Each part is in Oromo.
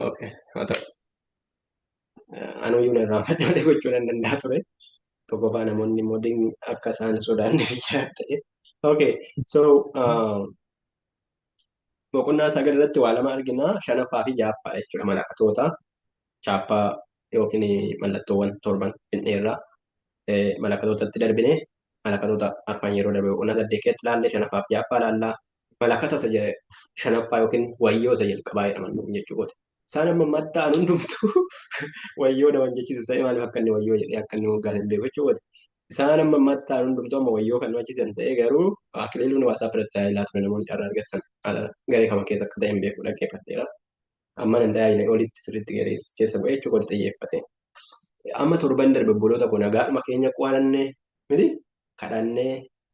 Okay, haa ta'u. Anuyyuu na irraanfadhe malee gochuu nan danda'a ture. Tokkoffaa namoonni immoo akka isaan sodaanne yaadde. Okay, so boqonnaa 9 irratti waa lama argina. Shanaffaa fi ja'affaadha jechuudha. Malakatoota chaappaa yookiin mallattoowwan torban finneerraa malakatootatti darbine malakatoota arfan yeroo darbe boqonnaa 8 keessatti ilaalle shanaffaa fi ja'affaa ilaallaa. Malakata isa shanaffaa yookiin wayyoo isa jalqabaa jedhaman jechuudha. Isaan amma ammaatti ta'an hundumtuu wayyoo nama jechiisuuf ta'e maaliif akka inni wayyoo jedhee akka inni moggaase hin beeku jechuudha. Isaan amma ammaatti ta'an hundumtuu amma wayyoo kan nama ta'e garuu Akiliiluun WhatsApp irratti tajaajilaa ture namoonni carraa argatan garee kama keessa akka ta'e hin beeku dhaggeeffatteera. Amma nan tajaajila olitti sirriitti garee keessa bu'ee jechuudha xiyyeeffate. Amma torban darbe obboloota koo nagaadhuma keenya qo'annee miti kadhannee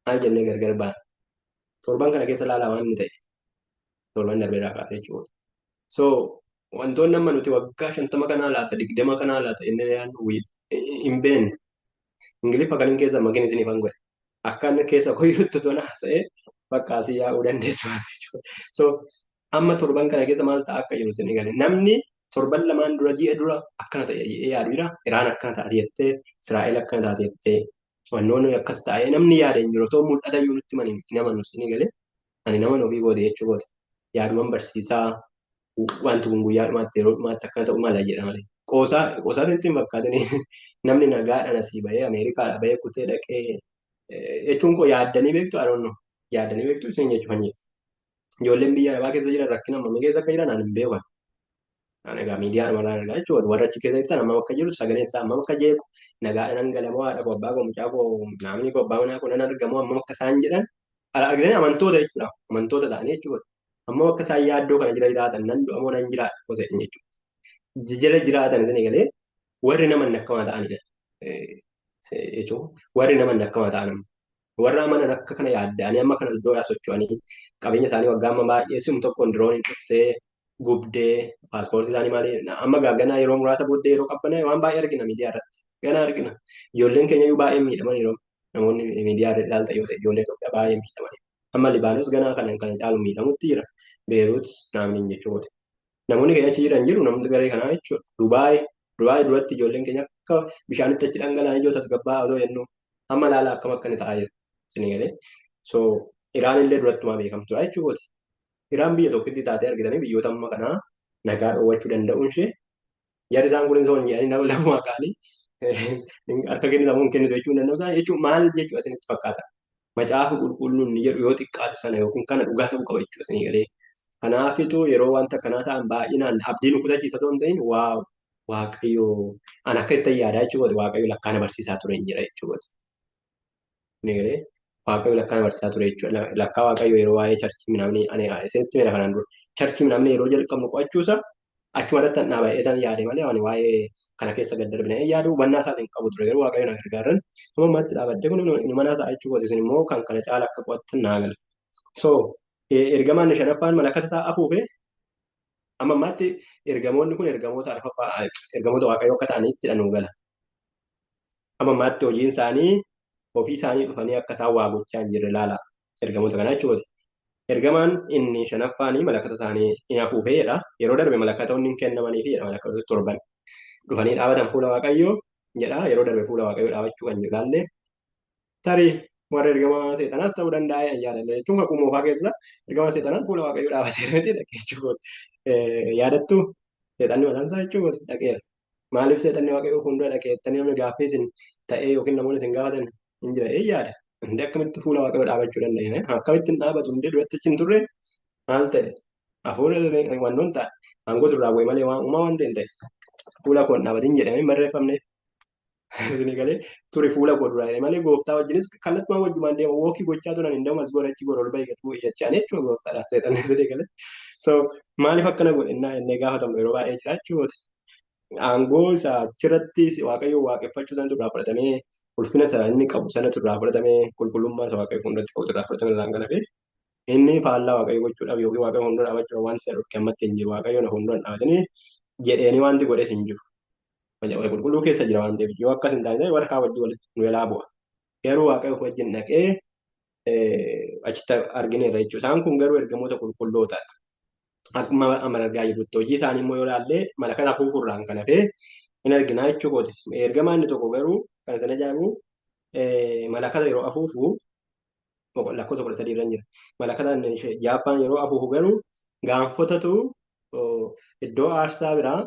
maal jennee gargar baana. Torban kana keessa ilaalaa waan inni ta'e torban darbe irraa kaasee jechuudha. So wantoonni amma nuti waggaa 50 kanaa laata 20 kanaa laata inni yaadnu hin beekne. Ingiliffa kan hin keessa makin isiniif an godhe. Akka inni keessa koyyuutti otoo haasa'ee bakka asii yaa'uu dandeessu jechuudha. So amma torban kana keessa maal ta'a akka jiru isin eegale. Namni torban lamaan dura ji'a dura akkana ta'e jedhee yaadu jira. Iraan akkana taate jettee, Israa'el akkana taate jettee, wannoonni akkas ta'ee namni yaada hin jiru. Otoo mul'ata iyyuu nutti mani hin amanu isin eegale. Ani nama ofii goote jechuu goote. Yaaduman barsiisaa wanti kun guyyaa dhumaatti yeroo dhumaatti akkana ta'u mala jedha malee. Qoosaa qoosaa sitti hin fakkaatin namni nagaadhaan asii bahee Ameerikaadhaa bahee kutee dhaqee jechuun koo yaaddanii beektu I don't know. Yaaddanii beektu isin jechuun jedhu. Ijoolleen biyya arabaa keessa jiran rakkina hammamii keessa akka jiran ani hin beeku. Ani egaa miidiyaa namarraa argaa jechuudha. Warra achi keessa jirtan hammam akka jiru sagaleen isaa hammam akka jeequ nagaadhaan nan galamoo haadha koo abbaa koo mucaa koo naamni koo abbaa manaa koo nan argamoo hammam akka isaan jedhan argitanii amantoota jechuudha. Amantoota ta'anii jechuudha. Hammam akka isaan yaaddoo kana jira jiraatan nan du'amoo nan jiraadha gosa jedhan jechuudha. Jala jiraatan isin egalee warri naman akkamaa ta'anidha. Jechuun warri naman akkamaa ta'an warra amanan akka kana yaadda'anii amma kana iddoodhaa socho'anii qabeenya isaanii waggaa amma baay'ee si'um tokkoon dirooniin dhuftee gubdee paaspoortii isaanii maali amma ganaa yeroo muraasa booddee yeroo qabbanaa waan baay'ee argina miidiyaa irratti ganaa argina ijoolleen keenya iyyuu baay'ee miidhaman yeroo namoonni miidiyaa irra ilaaltan yoo ta'e ijoollee Itoophiyaa baay'ee miidhaman amma Libaanos ganaa kana kana caalu miidhamutti jira Beeruut naamni jechuudha namoonni keenya achi jiran jiru namoonni garee kanaa jechuudha Dubaay Dubaay duratti ijoolleen keenya akka bishaanitti achi dhangala'an ijoo tasgabbaa'aa otoo jennu amma ilaala akkam akka inni ta'aa jiru isinii galee so Iraan illee durattumaa beekamtuudha jechuudha. Iraan biyya tokkitti taatee argitanii biyyoota amma kanaa nagaa dhoowwachuu danda'uun ishee jarri isaan kunis hoon jedhanii nama lafumaa ka'anii harka kennitu hin kennitu jechuu hin danda'u isaan jechuun maal jechuu isinitti fakkaata. Macaafa qulqulluun ni jedhu yoo xiqqaate sana yookiin kana dhugaa ta'uu qaba jechuudha isinii galee. Kanaafituu yeroo wanta kanaa ta'an baay'inaan abdii nu kutachiisa otoo hin ta'in waaw Waaqayyo an akka ittan yaadaa jechuudha Waaqayyo lakkaa na barsiisaa ture hin jira jechuudha. Ni galee Waaqayyo lakkaa na barsiisaa ture jechuudha. Lakkaa Waaqayyo yeroo waa'ee charchii minaamni ani isinitti meera kanaan dura charchii minaamni yeroo jalqabnu qo'achuusa achuma irratti an dhaaba'ee tan yaade malee ani waa'ee kana keessa gad darbine yaadu hubannaa isaas hin qabu ture garuu Waaqayyo na gargaaran amma ammaatti dhaabadde kun inuma naa ta'a jechuudha isin immoo kan kana caala akka qo'attan naa gala. So ergamaan shanaffaan malakata isaa afuufe amma ammaatti ergamoonni kun ergamoota arfaffaa ergamoota Waaqayyoo akka ta'anitti nuu gala. Amma ammaatti hojiin isaanii ofii isaanii dhufanii akka isaan waa gochaa hin jirre ilaala. Ergamoota kanaa jechuudha. Ergamaan inni shanaffaan malakata isaanii in afuufee jedha. Yeroo darbe malakatoonni hin kennamaniifi jedha malakatoota torban. Dhufanii dhaabatan fuula Waaqayyoo jedha. Yeroo darbe fuula Waaqayyoo dhaabachuu kan ilaalle tarii warra ergamaa seexanaas ta'uu danda'a yaadadha jechuun kakuu moofaa keessa ergamaa seexanaas fuula Waaqayyoo dhaabateera miti dhaqee jechuudha. Yaadattu seexanni mataan isaa jechuudha dhaqeera. Maaliif seexanni Waaqayyoo fuuldura dhaqee jettanii namni gaaffii isin ta'ee yookiin namoonni isin gaafatan hin jira ee yaada. Hundee akkamitti fuula Waaqayyoo dhaabachuu danda'a? Akkamitti hin dhaabatu? Hundee duratti achi hin turre maal ta'e? Hafuura wannoon ta'a. Aangoo turraa bu'e malee waan uumaa waan ta'e hin ta'e. Fuula koo hin dhaabatin jedhamee hin barreeffamne. Isinii galee ture fuula koo duraa jedhe malee gooftaa wajjinis kallattumaan wajjumaan deema wookii gochaa turan hin deemu as goora achi goora ol bahi gad bu'i jechaan jechuudha gooftaadhaaf seexanni isinii galee. So maaliif akkana godhe innaa jennee gaafatamnu yeroo baay'ee jira jechuudha. Aangoo isa achirratti Waaqayyoon waaqeffachuu sanatu irraa fudhatamee ulfina isa inni qabu sanatu irraa fudhatamee qulqullummaa isa Waaqayyo fuulduratti qabu irraa fudhatame irraan kan hafe inni faallaa Waaqayyo gochuudhaaf yookiin Waaqayyo fuuldura dhaabachuudhaaf wanti isa dhorke ammatti hin jiru. Waaqayyo na fuuldura hin dhaabatini jedheeni wanti godhes hin jiru. Macaafa qulqulluu keessa jira waan ta'eef yoo akkas hin taane warra kaan wajjin walitti nu jalaa bu'a. Garuu Waaqayyo wajjin dhaqee achitti argineerra jechuudha. Isaan kun garuu ergamoota qulqullootadha. Akkuma amma argaa jirrutti hojii isaanii immoo yoo ilaalle malakata afuufuurraan kan hafee hin arginaa jechuu kooti. Ergamaan inni tokko garuu kan isin ajaa'ibu malakata yeroo afuufu lakkoofsa 13 irra jira. Malakata ja'affaan yeroo afuufu garuu gaanfotatu iddoo aarsaa biraa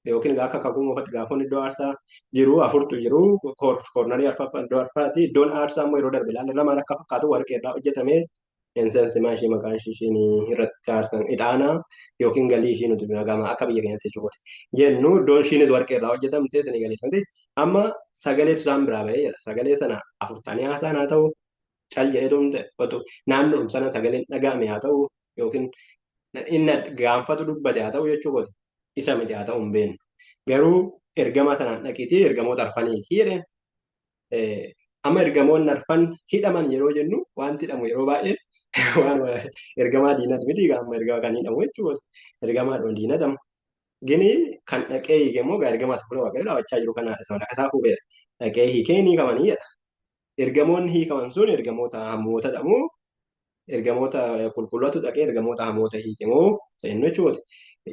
yookiin akka kakuu moofatti gaanfonni iddoo aarsaa jiru afurtu jiru koornarii arfaffaa iddoo arfaati. Iddoon aarsaa immoo yeroo darbe ilaalle lamaan akka fakkaatu warqee irraa hojjetamee insensi maashii maqaan ishiin irratti aarsan ixaanaa yookiin galii ishii nuti gama akka biyya keenyatti jechuudha. Jennu iddoon ishiinis warqee irraa hojjetamte isinii galeeffamte amma sagaleetu isaan biraa ba'ee jira. Sagalee sana afurtanii haasaan haa ta'u cal jedhee otu naannoodhum sana sagaleen dhaga'ame haa ta'u yookiin inni gaanfatu dubbate haa ta'u jechuudha. Isa miti haa ta'u hin beeknu. Garuu ergamaa sanaan dhaqiitii ergamoota arfanii jedheen. Amma ergamoonni arfan hidhaman yeroo jennu wanti hidhamu yeroo baay'ee waan ergamaa diinati miti amma ergamaa kan hidhamu jechuudha. Ergamaa diinatamu. Gini kan dhaqee hiike immoo ergamaa isa fuula waaqayyoo dhaabachaa jiru kanaadha. Isa malakataa fuudheedha. Dhaqee hiikee ni hiikamanii jedha. Ergamoonni hiikaman sun ergamoota hamoota jedhamu. Ergamoota qulqulloota dhaqee ergamoota hamoota hiike moo isa jennu jechuudha.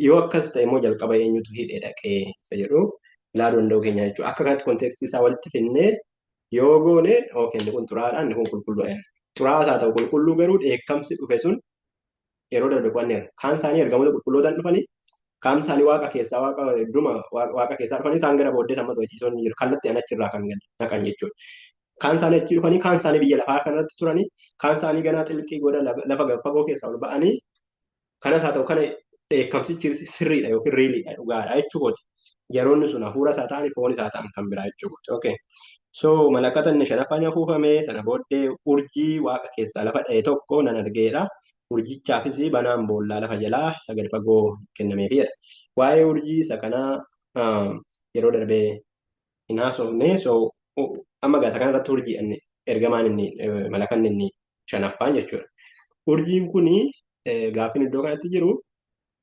Yoo akkas ta'e immoo jalqaba eenyutu hidhee dhaqee isa jedhu ilaaluu danda'u keenya jechuudha. Akka kanatti kontekstii isaa walitti finnee yoo goone okay inni kun xuraa'aadha inni kun qulqulluudha. Xuraa'aas haa ta'u qulqulluu garuu dheekkamsi dhufe sun yeroo darbe qo'anneera. Kaan isaanii ergamoota qulqullootaan dhufanii kaan isaanii waaqa keessaa waaqa dhuma waaqa keessaa dhufanii isaan gara booddee amma to'achiisonni jiru. Kallattii an achirraa kan naqan jechuudha. Kaan isaanii achi dhufanii kaan isaanii biyya lafaa kanarratti turanii kaan isaanii ganaa xilqii goda lafa fagoo keessaa ol ba'anii kanas haa ta'u kana dheekkamsichi sirriidha yookiin riiliidha dhugaadha jechuudha. Yeroonni sun hafuura isaa ta'an foon isaa ta'an kan biraa jechuudha. Okay. So malakata inni shanaffaan afuufame sana booddee urjii waaqa keessaa lafa dha'e tokko nan argeedha. Urjichaafis banaan boollaa lafa jalaa isa gadi fagoo kennameefidha. Waa'ee urjii isa kanaa yeroo darbee hin haasofne. So amma gaa isa kanarratti urjii ergamaan inni malakanni inni shanaffaan jechuudha. Urjiin kuni gaaffiin iddoo kanatti jiru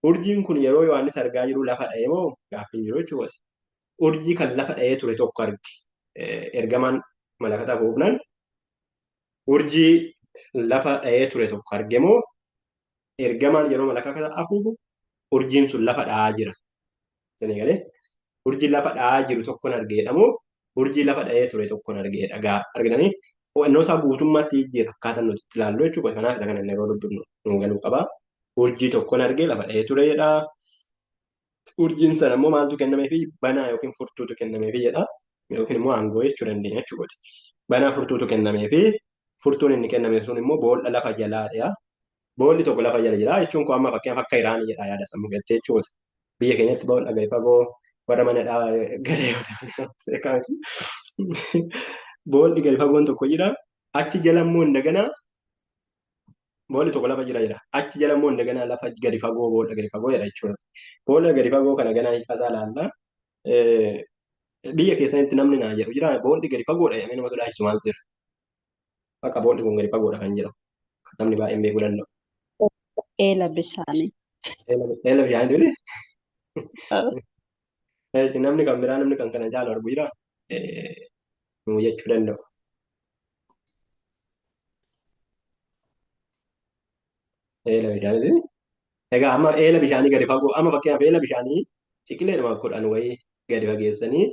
urjiin kun yeroo Yohaannis argaa jiru lafa dha'ee moo gaaffiin jiru jechuudha. Urjii kan lafa dha'ee ture tokko arge. Ergamaan malakata afuufnaan urjii lafa dha'ee ture tokko arge moo ergamaan yeroo malakata afuufu urjiin sun lafa dha'aa jira. Isinii galee urjii lafa dha'aa jiru tokkon argeedha moo urjii lafa dha'ee ture tokkon argeedha gaa argitanii hubannoo isaa guutummaatti jijjiira akkaataa nuti itti ilaallu jechuudha. Kanaaf isa kana yeroo dubbifnu nu galuu qaba. Urjii tokkon argee lafa dha'ee tureedha. Urjiin sana immoo maaltu kennameefi banaa yookiin furtuutu kennameefi jedha. Yookiin immoo aangoo jechuu dandeenya jechuudha. Banaa furtuutu kennameefi furtuun inni kenname sun immoo boolla lafa jalaadha. Boolli tokko lafa jala jira jechuun kun amma fakkeenyaaf akka Iraanii jedha yaada sammuu galtee jechuudha. Biyya keenyatti boolla gadi fagoo warra mana galee yoo ta'an boolli gadi fagoon tokko jira. Achi jala immoo indaganaa boolli tokko lafa jira jira. Achi jala immoo indaganaa lafa gadi fagoo boolla gadi fagoo jedha jechuudha. Boolla gadi fagoo kana ganaa hiikasaa ilaalla. Biyya keessanitti namni naa jedhu jira boolli gadi fagoodha jedhamee nama sodaachisu maaltu jira? Bakka boolli kun gadi fagoodha kan jedhamu. Namni baay'een beekuu danda'u. Eela bishaanii. Eela bishaanii miti? Namni kan biraa namni kan kana caalu argu jira? Nuu jechuu danda'u. Eela bishaanii. Egaa amma eela bishaanii gadi fagoo amma fakkeenyaaf eela bishaanii ciqileedhuma 10 wayii gadi fageessanii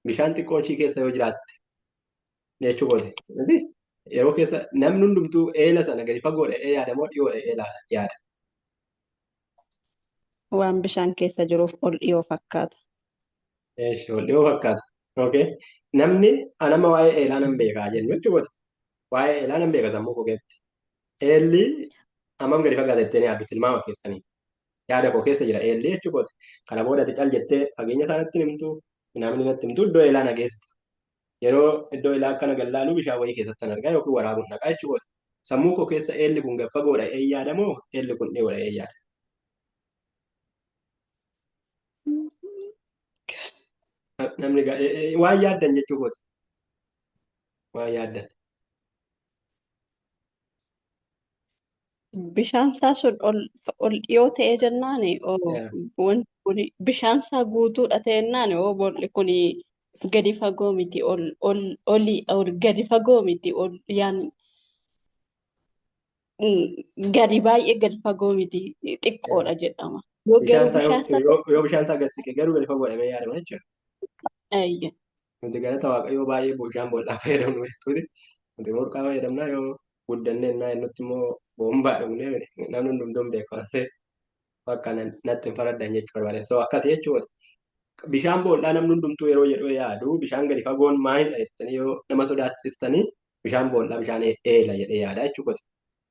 bishaan xiqqoo ishii keessa yoo jiraatte jechuu kooti. Yeroo keessa namni hundumtuu eela sana gadi fagoodha ee yaada moo dhiyoodha ee yaada? Waan bishaan keessa jiruuf ol dhiyoo fakkaata. Eeshi ol dhiyoo fakkaata. Okay. Namni anama waa'ee eelaa nan beekaa jennu jechuudha. Waa'ee eelaa nan beeka sammuu koo keessatti. Eelli hammam gadi fagaata jettee yaaddu tilmaama keessanii. Yaada koo keessa jira eelli jechuudha. Kana booda ati cal jettee fageenya isaa natti himtu, namni natti himtu iddoo eelaa na geessa. Yeroo iddoo eelaa akkana gallaalu bishaan wayii keessatti argaa yookiin waraabuun dhaqaa jechuudha. Sammuu koo keessa eelli kun gad fagoodha ee yaada moo eelli kun dhiyoodha ee yaada? Namni waan yaaddan jechuu kooti. Waan yaaddan. Bishaan isaa sun ol dhiyoo ta'ee jennaan wanti kun bishaan isaa guutuudha ta'ennaan boolli kun gadi fagoo miti ol ol olii ol gadi fagoo miti ol yaan Gadi baay'ee gadi fagoo miti xiqqoodha jedhama. Yoo Bishaan garuu isaa bishaan isaa yoo bishaan isaa gad siqe garuu gadi fagoo jedhamee yaadama jechuudha. Ayya. Nuti galata Waaqayyoo baay'ee bishaan boollaa fayyadamnu jechuudha. Nuti burqaa fayyadamna yoo guddanne innaa nutti immoo boombaa dhugnee namni hundumtuu hin beeku waan ta'eef bakka natti hin faraddan jechuu barbaade. So akkasii jechuudha. Bishaan boollaa namni hundumtuu yeroo jedhu yaadu bishaan gadi fagoon maalidha jettanii yoo nama sodaachiftanii bishaan boollaa bishaan eela jedhee yaada jechuudha.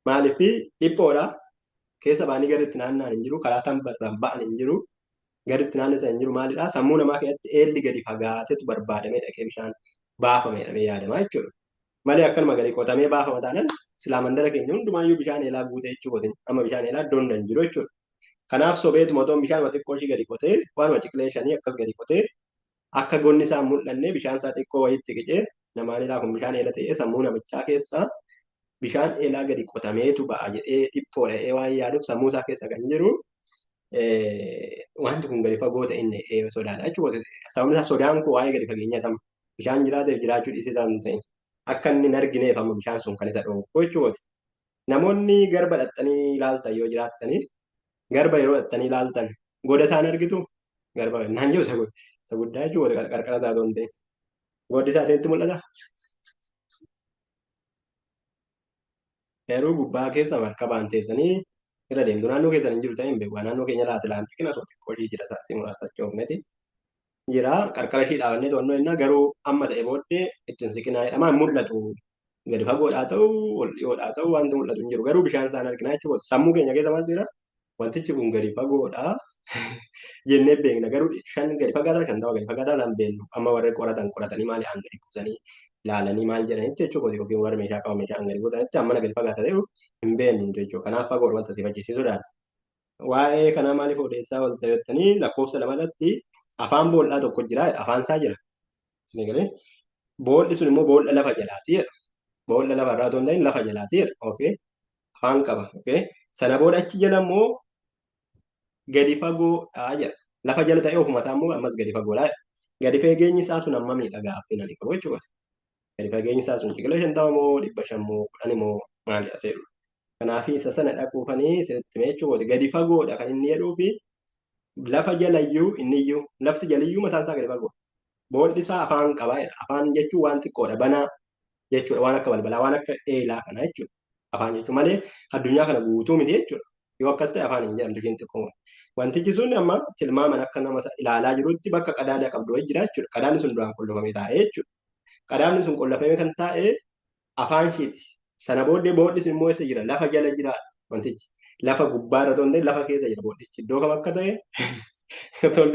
Maaliif dhiphoodha. Keessa ba'anii gadi itti naanna'an hin jiru. Karaa tambarraan ba'an hin jiru. Gadi itti naannessan hin jiru. Maalidha? Sammuu namaa keessatti eelli gadi fagaatetu barbaadamee dhaqee bishaan baafame jedhamee yaadama jechuudha. Malee akkanuma gadi qotamee baafama taanaan silaa mandara keenya hundumaayyuu bishaan eelaa guutee jechuudha. Amma bishaan eelaa iddoon hin jiru jechuudha. Kanaaf sobeetuma otoo bishaan xiqqoo ishii gadi qotee waanuma ciqilee shanii akkas gadi qotee akka gonni isaa hin mul'anne bishaan isaa xiqqoo wayiitti qicee namaan ilaa kun bishaan eela ta'ee sammuu namichaa keessaa bishaan eelaa gadi qotameetu ba'a jedhee dhiphoo dha'ee waan yaaduuf sammuu isaa keessa kan jiru wanti kun gadi fagoo ta'e inni sodaadha jechuudha. Sababni isaa sodaan kun waa'ee gadi fageenyaa ta'u bishaan jiraateef jiraachuu dhiisee ta'an ta'e akka inni hin argineef amma bishaan sun kan isa dhowwu jechuudha. Namoonni garba dhaxxanii ilaaltan yoo jiraattanii garba yeroo dhaxxanii ilaaltan goda isaan argitu garba naan jiru isa guddaa jechuudha qarqara isaa otoo hin ta'in. Goddi isaa isinitti mul'ata? Garuu gubbaa keessa markabaan teessanii irra deemtu. Naannoo keessan hin jiru ta'e hin beeku. Naannoo keenya irraa Atilaantikiin asoo xiqqoo ishii jira sa'aatii muraasa achi oofneti. Jira qarqara ishii dhaabannee to'annoo jennaa garuu amma ta'e booddee ittiin siqinaa jedhama hin mul'atu. Gadi fagoodhaa ta'u ol dhiyoodhaa ta'u wanti mul'atu hin jiru. Garuu bishaan isaan arginaa jechuudha. Sammuu keenya keessa maaltu jira? Wantichi kun gadi fagoodhaa jennee beekna. Garuu shan gadi fagaataa 50 gadi fagaataa isaan beeknu. Amma warri qoratan qoratanii maali aan gadi buusanii ilaalanii maal jedhanitti jechuudha. Yookiin warri meeshaa qaban meeshaa aan gadi buusanitti amma gadi fagaata ta'u hin beeknu jechuudha. Kanaaf fagoodha wanta si fajjisiisuudhaan. Waa'ee kanaa maaliif odeessaa oolte jettanii lakkoofsa 2 irratti afaan boollaa tokko jira afaan isaa jira. Isin galee boolli sun immoo boolla lafa jalaati jedha. Boolla lafa irraa otoo hin ta'in lafa jalaati jedha. Okay. Afaan qaba. Okay. Sana booda achi jala immoo gadi fagoodha jedha. Lafa jala ta'ee ofuma isaa immoo ammas gadi fagoodha jedha. Gadi fageenyi isaa sun amma miidhagaa affin ani qabu jechuudha. Gadi fageenyi isaa sun ciqilee 50 moo 500 moo 10 moo maali aseeru. Kanaaf isa sana dhaquufanii sirriitti himee jechuudha. Gadi fagoodha kan inni jedhuu fi lafa jalayyuu inniyyuu lafti jalayyuu mataan isaa gadi fagoodha. Boolli isaa afaan qaba jedha. Afaan jechuun waan xiqqoodha banaa jechuudha. Waan akka balbalaa waan akka eelaa kana jechuudha. Afaan jechuun malee addunyaa kana guutuu miti jechuudha. Yoo akkas ta'e afaan hin jedhamtu isheen xiqqoo. Wantichi sun amma tilmaaman akka nama ilaalaa jirutti bakka qadaada qabdu wayii jira jechuudha. Qadaadni sun duraan qollofamee taa'ee jechuudha. Qadaadni sun qollofamee kan taa'e afaan isheeti. Sana booddee boolli sun immoo eessa jira? Lafa jala jira wantichi. Lafa gubbaarra otoo hin ta'in lafa keessa jira boollichi. Iddoo kam akka ta'e toon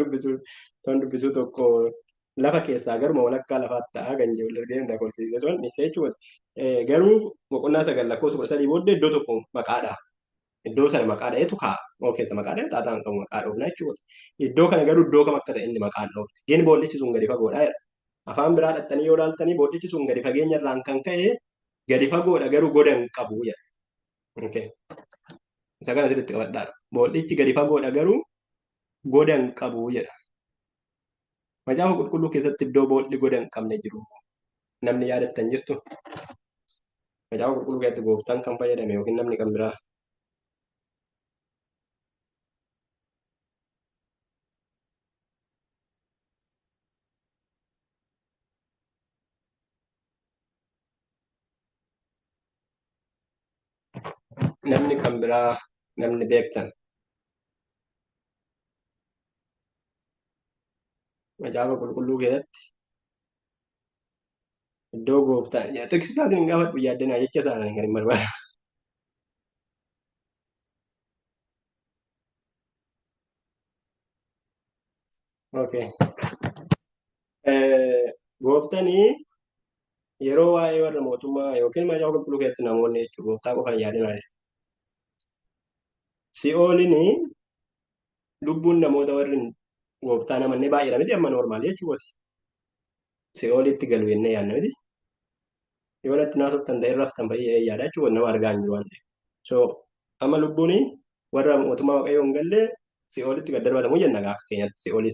dubbisuu tokko lafa keessaa garuma walakkaa lafaatti ta'a kan jedhu deemna kolfisiisee turan dhiisee jechuudha. Garuu boqonnaa 9 lakkoofsa 13 booddee iddoo tokko maqaadha. Iddoo sana maqaa dha'eetu kaa'a. Oo keessa maqaa dha'e xaaxaan hin qabu maqaa dhoofna jechuudha. Iddoo kana garuu iddoo kam akka ta'e inni maqaan dhoofne. Gin boollichi sun gadi fagoodha jedha. Afaan biraa dhattanii yoo ilaaltanii boollichi sun gadi fageenya irraan kan ka'e gadi fagoodha garuu goda hin qabu jedha. Okay. Isa kana sirriitti qabadhaa. Boollichi gadi fagoodha garuu goda hin qabu jedha. Macaafa qulqulluu keessatti iddoo boolli goda hin qabne jiru. Namni yaadattan jirtu? Macaafa qulqulluu keessatti gooftaan kan fayyadame yookiin namni kan biraa? Namni kan biraa namni beektan. Macaafa qulqulluu keessatti iddoo gooftaa tiksisaa isin gaafadhu yaaddanaa jecha isaa kan hin barbaadu. Okay. Gooftanii yeroo waa'ee warra mootummaa yookiin macaafa qulqulluu keessatti namoonni jechuudha gooftaa qofaan yaadinaa. Si'ooliin lubbuun namoota warri gooftaa namanne baay'eedha miti amma noormaali jechuudha. Si'oolitti galu jennee yaadna miti. Yoo natti naasoftan ta'e raftan baay'ee yaada jechuudha nama argaa hin jiru waan ta'eef. So amma lubbuun warra mootummaa waaqayyoo hin galle si'oolitti gad darbatamu jenna akka keenyatti si'oolii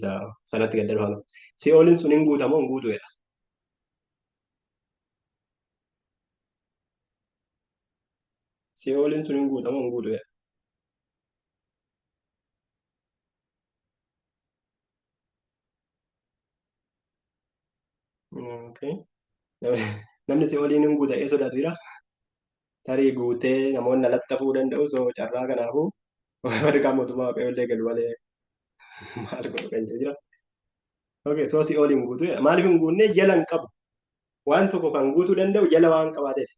sanatti gad darbatamu. Si'ooliin sun hin guutamoo hin guutu jedha. Si'ooliin sun hin guutamu hin guutu jedha. Okay. Namni si'ooliin hin guuta sodaatu jira. Tarii guutee namoonni alatti hafuu danda'u so carraa kanaafuu warqaa mootummaa waaqayyoo illee galu malee maal godhu kan jira. Okay, so si'ooliin guutuu jedha. Maaliif hin guunne jala hin qabu. Waan tokko kan guutuu danda'u jala waan qabaateef.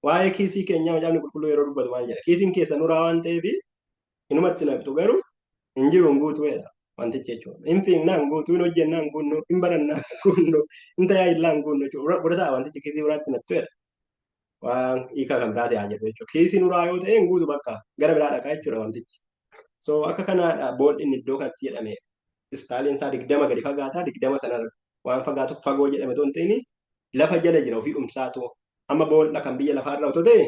Waa'ee kiisii keenyaa macaafni qulqulluu yeroo dubbatu maal jedha? Kiisiin keessa nuraa waan ta'eef inumatti naqxu garuu hin jiru hin guutuu jedha wantichi jechuudha. Hin fiignaa hin guutuu, hin hojjennaa hin guunnu, hin barannaa hin guunnu, hin tajaajillaa hin guunnu jechuudha. Bira ta'a wantichi kiisii biraatti naqxu jedha. Waan hiikaa kan biraa ta'aa jedhu jechuudha. Kiisii nuraa yoo ta'e hin guutu bakka gara biraa dhaqaa jechuudha wantichi. So akka kanaadha boolli inni iddoo kanatti jedhame istaaliin isaa 20 gadi fagaataa 20 sana waan fagaatu fagoo jedhame otoo hin ta'in lafa jala jira ofii dhumsaatu amma boolla kan biyya lafaarra otoo ta'e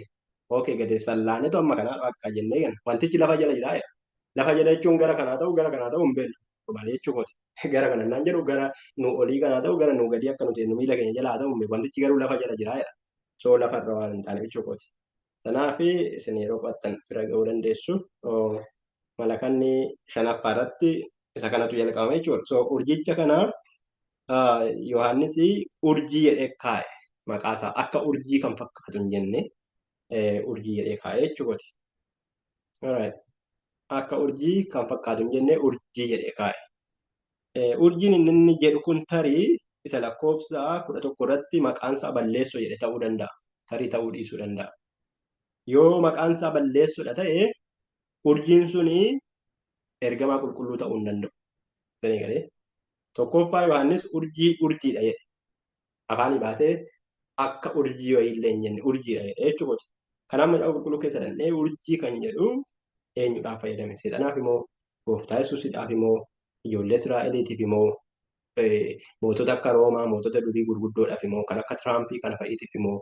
okay gadi sallaanetu amma kanaa bakka jennee gan wantichi lafa jala jira jedha. Lafa jala jechuun gara kanaa ta'u gara kanaa ta'u hin beeknu malee jechuu kooti. Gara kana naan jedhu gara nu olii kanaa ta'u gara nu gadii akka nuti nu miila keenya jalaa ta'u hin beeku wantichi garuu lafa jala jira jedha. So lafarra waan hin taane jechuu kooti. Kanaaf isin yeroo qo'attan bira ga'uu dandeessu. Malakanni shanaffaa irratti isa kanatu jalqabame jechuudha. So urjicha kana Yohaannis urjii jedhee kaa'e maqaa isaa akka urjii kan fakkaatu hin jenne urjii jedhee kaa'e jechuudha. Alright. Akka urjii kan fakkaatu hin jenne urjii jedhee kaa'e. Urjiin inni jedhu kun tarii isa lakkoofsa 11 irratti maqaan isaa balleessoo jedhe ta'uu danda'a. Tarii ta'uu dhiisuu danda'a. Yoo maqaan isaa balleessoodha ta'e urjiin suni ergamaa qulqulluu ta'uu hin danda'u. Sanii galee. Tokkoffaa Yohaannis urjii urjiidha jedhe. Afaanii baasee akka urjii wayiillee hin jenne urjiidha jedhe jechuudha. Kanaaf macaafa qulqulluu keessa dhaqnee urjii kan jedhu eenyudhaaf fayyadame? Seexanaaf immoo gooftaa Yesuusidhaaf immoo ijoollee Israa'eliitiif immoo mootota akka Roomaa mootota durii gurguddoodhaaf immoo kan akka Tiraampii kana fa'iitiif immoo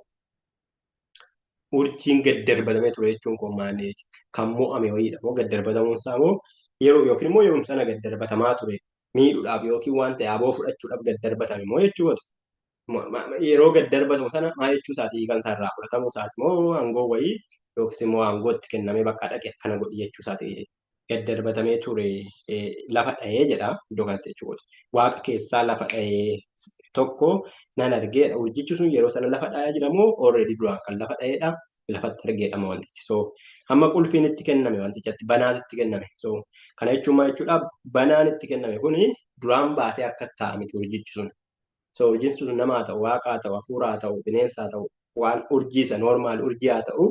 urjiin gad darbatamee ture jechuun kun maali? Kan mo'ame wayiidha moo gad darbatamuun isaa moo yeroo yookiin immoo yeroo sana gad darbatamaa ture miidhuudhaaf yookiin waan ta'e aboo fudhachuudhaaf gad darbatame moo jechuudha. Yeroo gad darbatamu sana maal jechuu isaati kan isaa irraa fudhatamuu isaati moo aangoo wayii yookiis immoo aangoo itti kennamee bakka dhaqe akkana godhi jechuu isaati gad darbatamee ture lafa dha'ee jedha iddoo kanatti jechuudha. Waaqa keessaa lafa dha'ee tokko nan argeedha. Urjichi sun yeroo sana lafa dha'aa jira moo already duraan kan lafa dha'eedha lafatti argeedha moo wantichi. So hamma qulfiin itti kenname wantichatti banaan itti kenname. So kana jechuun maal jechuudha banaan itti kenname kuni duraan baatee harka taa'a miti urjichi sun. So urjiin sun nama haa ta'u, waaqa haa ta'u, hafuura haa ta'u, bineensa haa ta'u, waan urjii isa normaal urjii haa ta'u,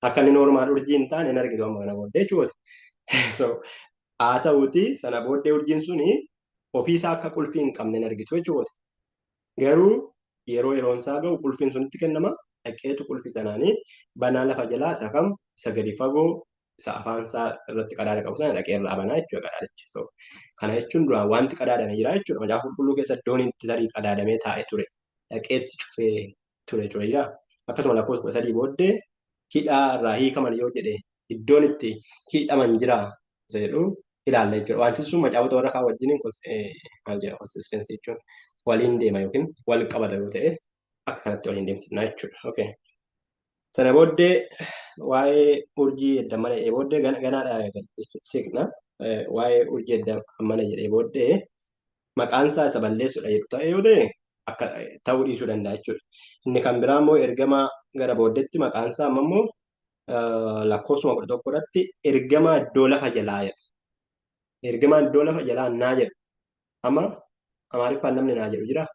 akka inni normaal urjii hin taane hin argitu amma kana booddee jechuudha. So haa ta'uuti sana booddee urjiin suni ofiisaa akka qulfii hin qabne hin argitu jechuudha. Garuu yeroo yeroon isaa ga'u qulfiin sunitti kennama. Dhaqeetu qulfii sanaanii banaa lafa jalaa isa kam isa gadi fagoo isa afaan isaa irratti qadaada qabu sana dhaqee irraa banaa jechuudha qadaadichi. So kana jechuun duraan wanti qadaadame jira jechuudha. Macaafa qulqulluu keessa iddoon itti tarii qadaadamee taa'e ture. Dhaqeetti cufee ture ture jira. Akkasuma lakkoofsa 13 booddee hidhaa irraa hiikaman yoo jedhe iddoon itti hidhaman jira isa jedhu ilaalla jechuudha. Wanti sun macaafota warra kaan wajjiniin maal jedha consistency jechuun waliin deema yookiin wal qabata yoo ta'e akka kanatti waliin deemsifna jechuudha. Okay. Sana booddee waa'ee urjii edda mana jedhee booddee ganaadha siqna. Waa'ee urjii edda mana jedhee booddee maqaan isaa isa balleessudha jedhu ta'e yoo ta'e akka ta'uu dhiisuu danda'a jechuudha. Inni kan biraa immoo ergamaa gara booddeetti maqaan isaa amma immoo lakkoofsuma 11 irratti ergamaa iddoo lafa jalaa jedha. Ergamaa iddoo lafa jalaa naa jedhu. Amma Amaariffaan namni naa jedhu jiraa?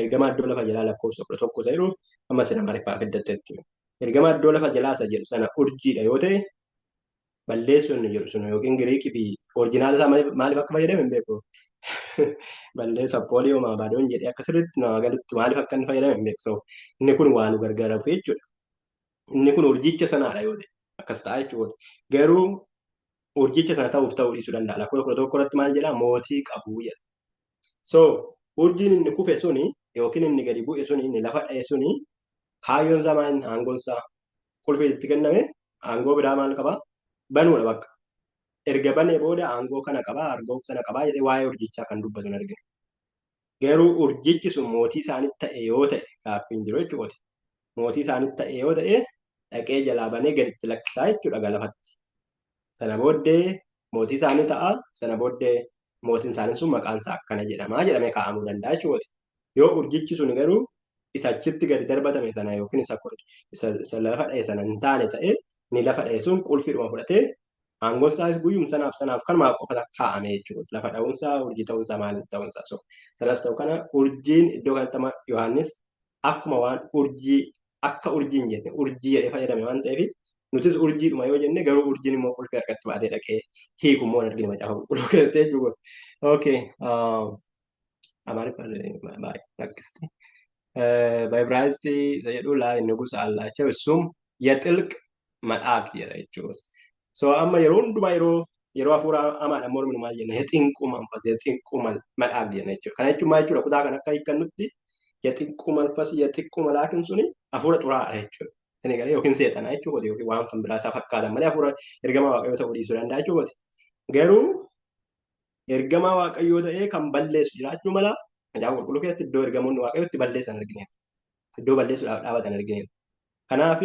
Ergamaa iddoo lafa jalaa lakkoofsa 11 isa jedhu amma isin Amaariffaa fiddatteetti. Ergamaa iddoo lafa jalaa isa jedhu sana urjiidha yoo ta'e balleessuu inni jedhu sun yookiin Giriikii fi orijinaala isaa maaliif akka fayyadame hin beeku. Balleessa pooliyoo maabadoon jedhee akka sirriitti nama galutti maaliif akka inni fayyadame hin beeku. So inni kun waa nu gargaaruuf jechuudha. Inni kun urjicha sanaadha yoo ta'e akkas ta'a jechuudha. Garuu urjicha sana ta'uuf ta'uu dhiisuu danda'a. Lakkoofsa 11 irratti maal jedhaa mootii qabu jedha. So urjiin inni kufe suni yookiin inni gadi bu'e suni inni lafa dha'e suni kaayyoon isaa maal aangoon isaa qulfii itti kenname aangoo biraa maal qaba banuudha bakka. Erga banee booda aangoo kana qaba aangoo sana qaba jedhee waa'ee urjichaa kan dubbatu hin arginu. Garuu urjichi sun mootii isaanitti ta'e yoo ta'e gaaffiin jiru jechuudha. Mootii isaanitti ta'e yoo ta'e dhaqee jalaa banee gaditti lakkisaa jechuudha lafatti. Sana booddee mootii isaanii ta'a. Sana booddee mootiin isaanii sun maqaan isaa akkana jedhamaa jedhamee kaa'amuu danda'a jechuudha. Yoo urjichi sun garuu isa achitti gadi darbatame sana yookiin isa lafa dha'e sana hin taane ta'e inni lafa dha'e sun qulfiidhuma fudhatee aangoon isaas guyyuma sanaaf sanaaf kanumaaf qofa kaa'ame jechuudha. Lafa dha'uunsaa, urjii ta'uunsaa, maaliif ta'uunsaa. So, sanas ta'u kana urjiin iddoo kanatti amma Yohaannis akkuma waan urjii akka urjii hin jenne urjii jedhee fayyadame waan ta'eef nutis urjiidhuma yoo jenne garuu urjiin immoo qulfii harkatti baatee dhaqee hiiku immoo hin argine macaafa qulqulluu keessatti jechuudha. Okay. Amaariffaan baay'ee rakkisti. በዕብራይስጥ isa jedhu ላይ ንጉሥ አላቸው እሱም የጥልቅ መልአክ jedha jechuudha. So amma yeroo hundumaa yeroo hafuura hamaadhaan morminu maal jenna? የጥንቁ መንፈስ የጥንቁ መልአክ jenna jechuudha. Kana jechuun maal jechuudha? Kutaa kan akka hiikkannutti የጥንቁ መንፈስ የጥንቁ መልአክን suni hafuura xuraa'aadha jechuudha. Isin galee yookiin seexanaa jechuudha yookiin waan kan biraa isaa fakkaatan malee hafuura ergamaa waaqayyoo ta'uu dhiisuu danda'a jechuudha. Garuu ergamaa waaqayyoo ta'ee kan balleessu jiraachuu mala. Macaafa qulqulluu keessatti iddoo ergamoonni waaqayyoo itti balleessan argineera. Iddoo balleessuudhaaf dhaabatan argineera. Kanaaf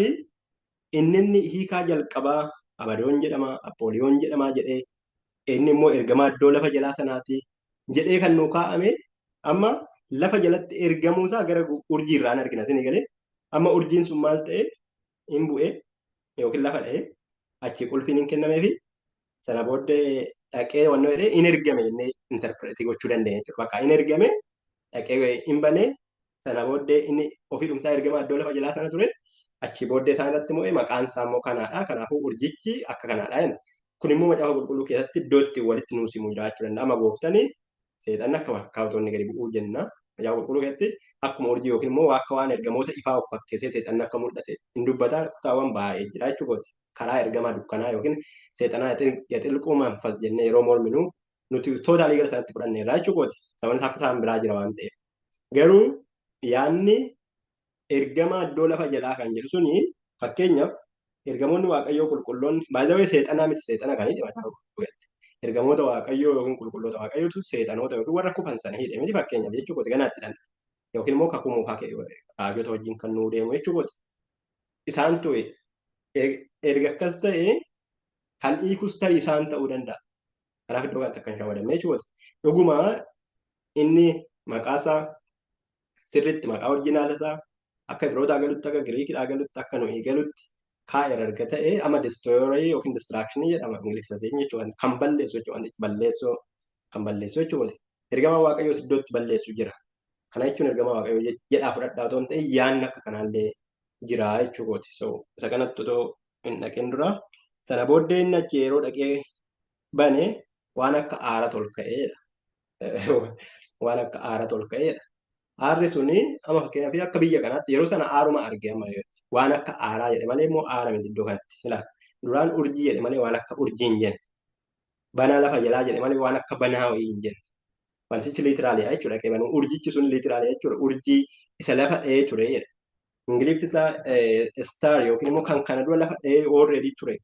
inni hiikaa jalqabaa Abadoon jedhama, Appooliyoon jedhama jedhee inni immoo ergamaa iddoo lafa jalaa sanaati jedhee kan nuu kaa'ame amma lafa jalatti ergamuusaa gara urjii irraan argina. Isin galee amma urjiin sun maal ta'e hin bu'e yookiin lafa dha'e achi qulfiin hin kennameefi sana booddee dhaqee wannoo jedhee hin ergame jennee interpret gochuu dandeenya jechuudha. Bakka hin ergame dhaqee hin banee sana booddee inni ofii dhumsaa ergamaa iddoo lafa jalaa sana ture achi booddee isaan irratti mo'ee maqaan isaa immoo kanaadha. Kanaafuu urjichi akka kanaadha jenna. Kun immoo macaafa qulqulluu keessatti iddoo itti walitti nuuf simu jiraachuu danda'a. Amma gooftani seexanni akka fakkaatonni gadi bu'uu jenna. Macaafa qulqulluu keessatti akkuma urjii yookiin immoo akka waan ergamoota ifaa of fakkeessee seexanni akka mul'ate hin dubbata kutaawwan baay'ee jira jechuudha. Karaa ergamaa dukkanaa yookiin seexanaa የጥልቁ መንፈስ jennee yeroo morminu nuti totally gara sanatti fudhanneerra jechuudha. Sababni isaa kutaan biraa jira waan ta'eef. Garuu yaadni ergamaa iddoo lafa jalaa kan jedhu suni fakkeenyaaf ergamoonni waaqayyoo qulqulloonni baay'ee seexanaa miti seexana kan hidhe macaafa qulqulluu keessatti. Ergamoota waaqayyoo yookiin qulqulloota waaqayyootu seexanoota yookiin warra kufan sana hidhe miti fakkeenyaaf jechuudha ganaatti dhala. Yookiin immoo kakuu moofaa raajota wajjin kan nuu deemu jechuudha. Isaantu erga akkas ta'e kan hiikus tarii isaan ta'uu danda'a. Kanaaf iddoo kanatti akka hin shawadamne jechuudha. Dhuguma inni maqaasaa sirriitti maqaa original isaa akka Ibrootaa galutti akka Giriikidhaa galutti akka nuyi galutti kaa'eera erga ta'e amma destroyer yookiin destruction jedhama Ingiliffaatiin jechuudha. Kan balleessu jechuudha. Wantichi balleessuu kan balleessu jechuudha. Ergamaa Waaqayyoos iddootti balleessu jira. Kana jechuun ergamaa Waaqayyoo jedhaa fudhadhaa otoo hin ta'in yaadni akka kanaallee jira jechuudha. So isa kanatti otoo hin dhaqin dura sana booddee inni achi yeroo dhaqee bane waan akka aara ol ka'eedha. Waan akka aara ol ka'eedha. Aarri suni amma fakkeenyaaf akka biyya kanaatti yeroo sana aaruma arge amma waan akka aaraa jedhe malee immoo aara miti iddoo kanatti. Ilaali duraan urjii jedhe malee waan akka urjii hin jenne. Banaa lafa jalaa jedhe malee waan akka banaa wayii hin jenne. Wantichi literally jechuudha. Qeebanuu urjichi sun literally jechuudha. Urjii isa lafa dha'ee ture jedhe. Ingiliffi isaa star yookiin immoo kan kana dura lafa dha'ee already ture.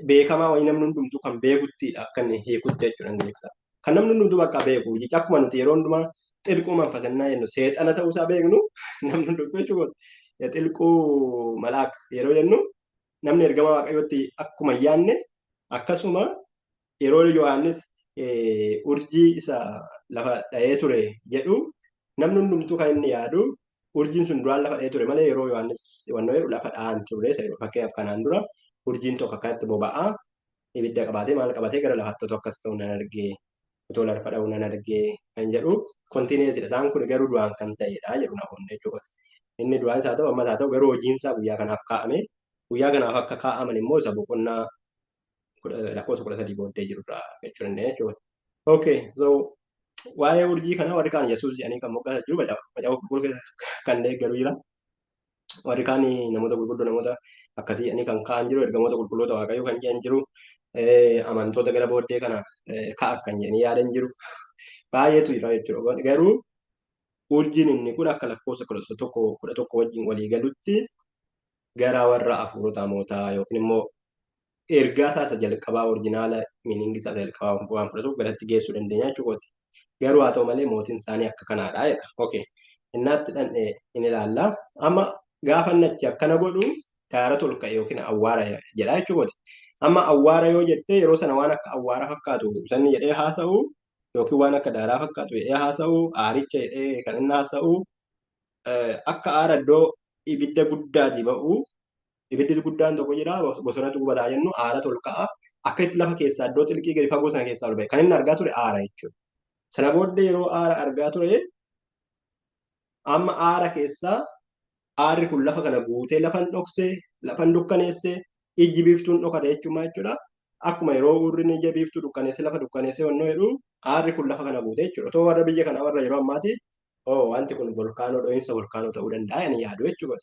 Beekamaa wayii namni hundumtuu kan beekuttidha akka inni hiikutti jechuudha Ingiliffi. Kan namni hundumtuu bakka beeku jecha akkuma nuti yeroo hundumaa ጥልቁ መንፈስ ennaa jennu seexana ta'uusaa beeknu namni hundumtuu jechuudha. የጥልቁ መልአክ yeroo jennu namni ergama waaqayyootti akkuma hin yaadne akkasuma yeroo Yohaannis urjii isa lafa dha'ee ture jedhu namni hundumtuu kan inni yaadu urjiin sun duraan lafa dha'ee ture malee yeroo Yohaannis wannoo jedhu lafa dha'an ture. Fakkeenyaaf kanaan dura urjiin tokko akkanatti boba'aa ibidda qabaatee maal qabatee gara lafaatti otoo akkas ta'u nan argee otoo lafa dha'u nan argee kan jedhu continuousidha. Isaan kun garuu duraan kan ta'edha jedhu namoonni jechuudha. Inni duraan isaa ta'u ammas haa ta'u garuu hojiin isaa guyyaa kanaaf kaa'ame. Guyyaa kanaaf akka kaa'aman immoo isa boqonnaa lakkoofsa 13 booddee jirurraa jechuu dandeenya jechuudha. Okay, so waa'ee urjii kanaa warri kaan Yesuus jedhanii kan moggaasan jiru macaafa qulqulluu keessa kan deeggaru jira. Warri kaan namoota gurguddoo namoota akkasii jedhanii kan kaa'an jiru ergamoota qulqulloota waaqayyoo kan jedhan jiru. Amantoota gara booddee kana ka'a kan jedhanii yaadan jiru. Baay'eetu jira jechuudha. Garuu urjiin inni kun akka lakkoofsa 11 wajjin walii galutti gara warra hafuurota hamootaa yookiin immoo ergaa isaa isa jalqabaa original meaning isaa isa jalqabaa waan fudhatuuf garatti geessuu dandeenya jechuudha. Garuu haa ta'u malee mootiin isaanii akka kanaadha jedha. Okay. Innaatti dhandhee in ilaalla. Amma gaafa inni achi akkana godhu Daaratu ol ka'e yookiin awwaara jedha jechuudha. Amma awwaara yoo jette yeroo sana waan akka awwaara fakkaatu sanni jedhee haasa'u yookiin waan akka daaraa fakkaatu jedhee haasa'u aaricha jedhee kan inni haasa'u akka aara iddoo ibidda guddaatii ba'u ibiddi guddaan tokko jira bosonatu gubataa jennu aaratu ol ka'a akka itti lafa keessaa iddoo xilqii gadi fagoo sana keessaa ol ba'e kan inni argaa ture aara jechuudha. Sana booddee yeroo aara argaa ture amma aara keessaa aarri kun lafa kana guutee lafan dhoksee lafan dukkaneessee ijji biiftuun dhokate jechuudha jechuudha. Akkuma yeroo urriin ija biiftuu dukkaneessee lafa dukkaneessee wannoo jedhu aarri kun lafa kana guutee jechuudha. Otoo warra biyya kanaa warra yeroo ammaati oo wanti kun volkaanoo dho'iinsa volkaanoo ta'uu danda'a yani yaadu jechuudha.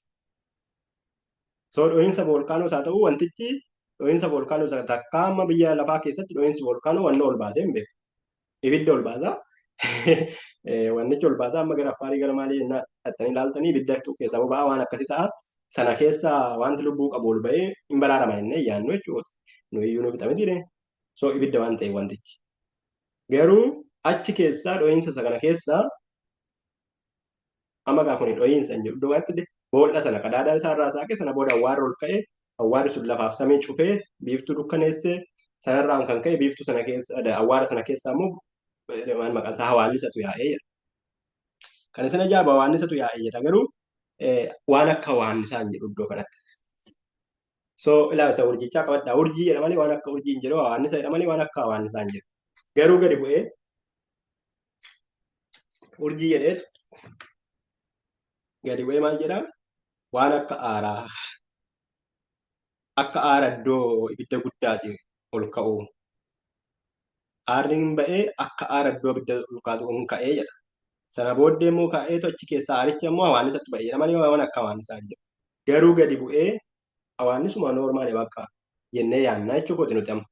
So dho'iinsa volkaanoo isaa ta'uu wantichi dho'iinsa volkaanoo isaa takka amma biyya lafaa keessatti dho'iinsi volkaanoo wannoo ol baasee hin beeku. Ibidda ol baasaa. Wannichi ol baasaa amma gara Affaarii gara maalii jennaan dhattanii ilaaltanii ibidda keessaa boba'aa waan akkasii ta'a. Sana keessa wanti lubbuu qabu ol ba'ee hin baraarama jennee yaadnu jechuudha. Nu iyyuu nu fixa miti. So ibidda waan ta'eef wantichi. Garuu achi keessaa dho'iinsa isa kana keessaa amma gaa kun dho'iinsa hin jedhu iddoo kanatti boolla sana qadaada isaa irraa saaqe sana booda awwaarri ol ka'e awwaarri sun lafaaf samii cufee biiftuu dukkaneessee sanarraan kan ka'e biiftuu sana keessa awwaara sana keessaa immoo maal maqaan isaa hawaannisatu yaa'ee jedha. Kan isin ajaa'ibu hawaannisatu yaa'ee jedha garuu waan akka hawaannisaa hin jedhu iddoo kanattis. So ilaa isa urjichaa qabadhaa urjii jedha malee waan akka urjii hin jedhu hawaannisa jedha malee waan akka hawaannisaa hin jedhu. Garuu gadi bu'ee urjii jedheetu gadi bu'ee maal jedhaa waan akka aaraa akka aara iddoo ibidda guddaati ol ka'u. Aarri hin ba'ee akka aara iddoo ibidda ol kaatu hin ka'ee jedha. Sana booddee immoo ka'eetu achi keessaa aaricha immoo hawaannisatti ba'ee jedha malee waan akka hawaannisaa hin jedhu. Garuu gadi bu'ee hawaannisuma noormaali bakka jennee yaannaa jechuu kooti nuti amma.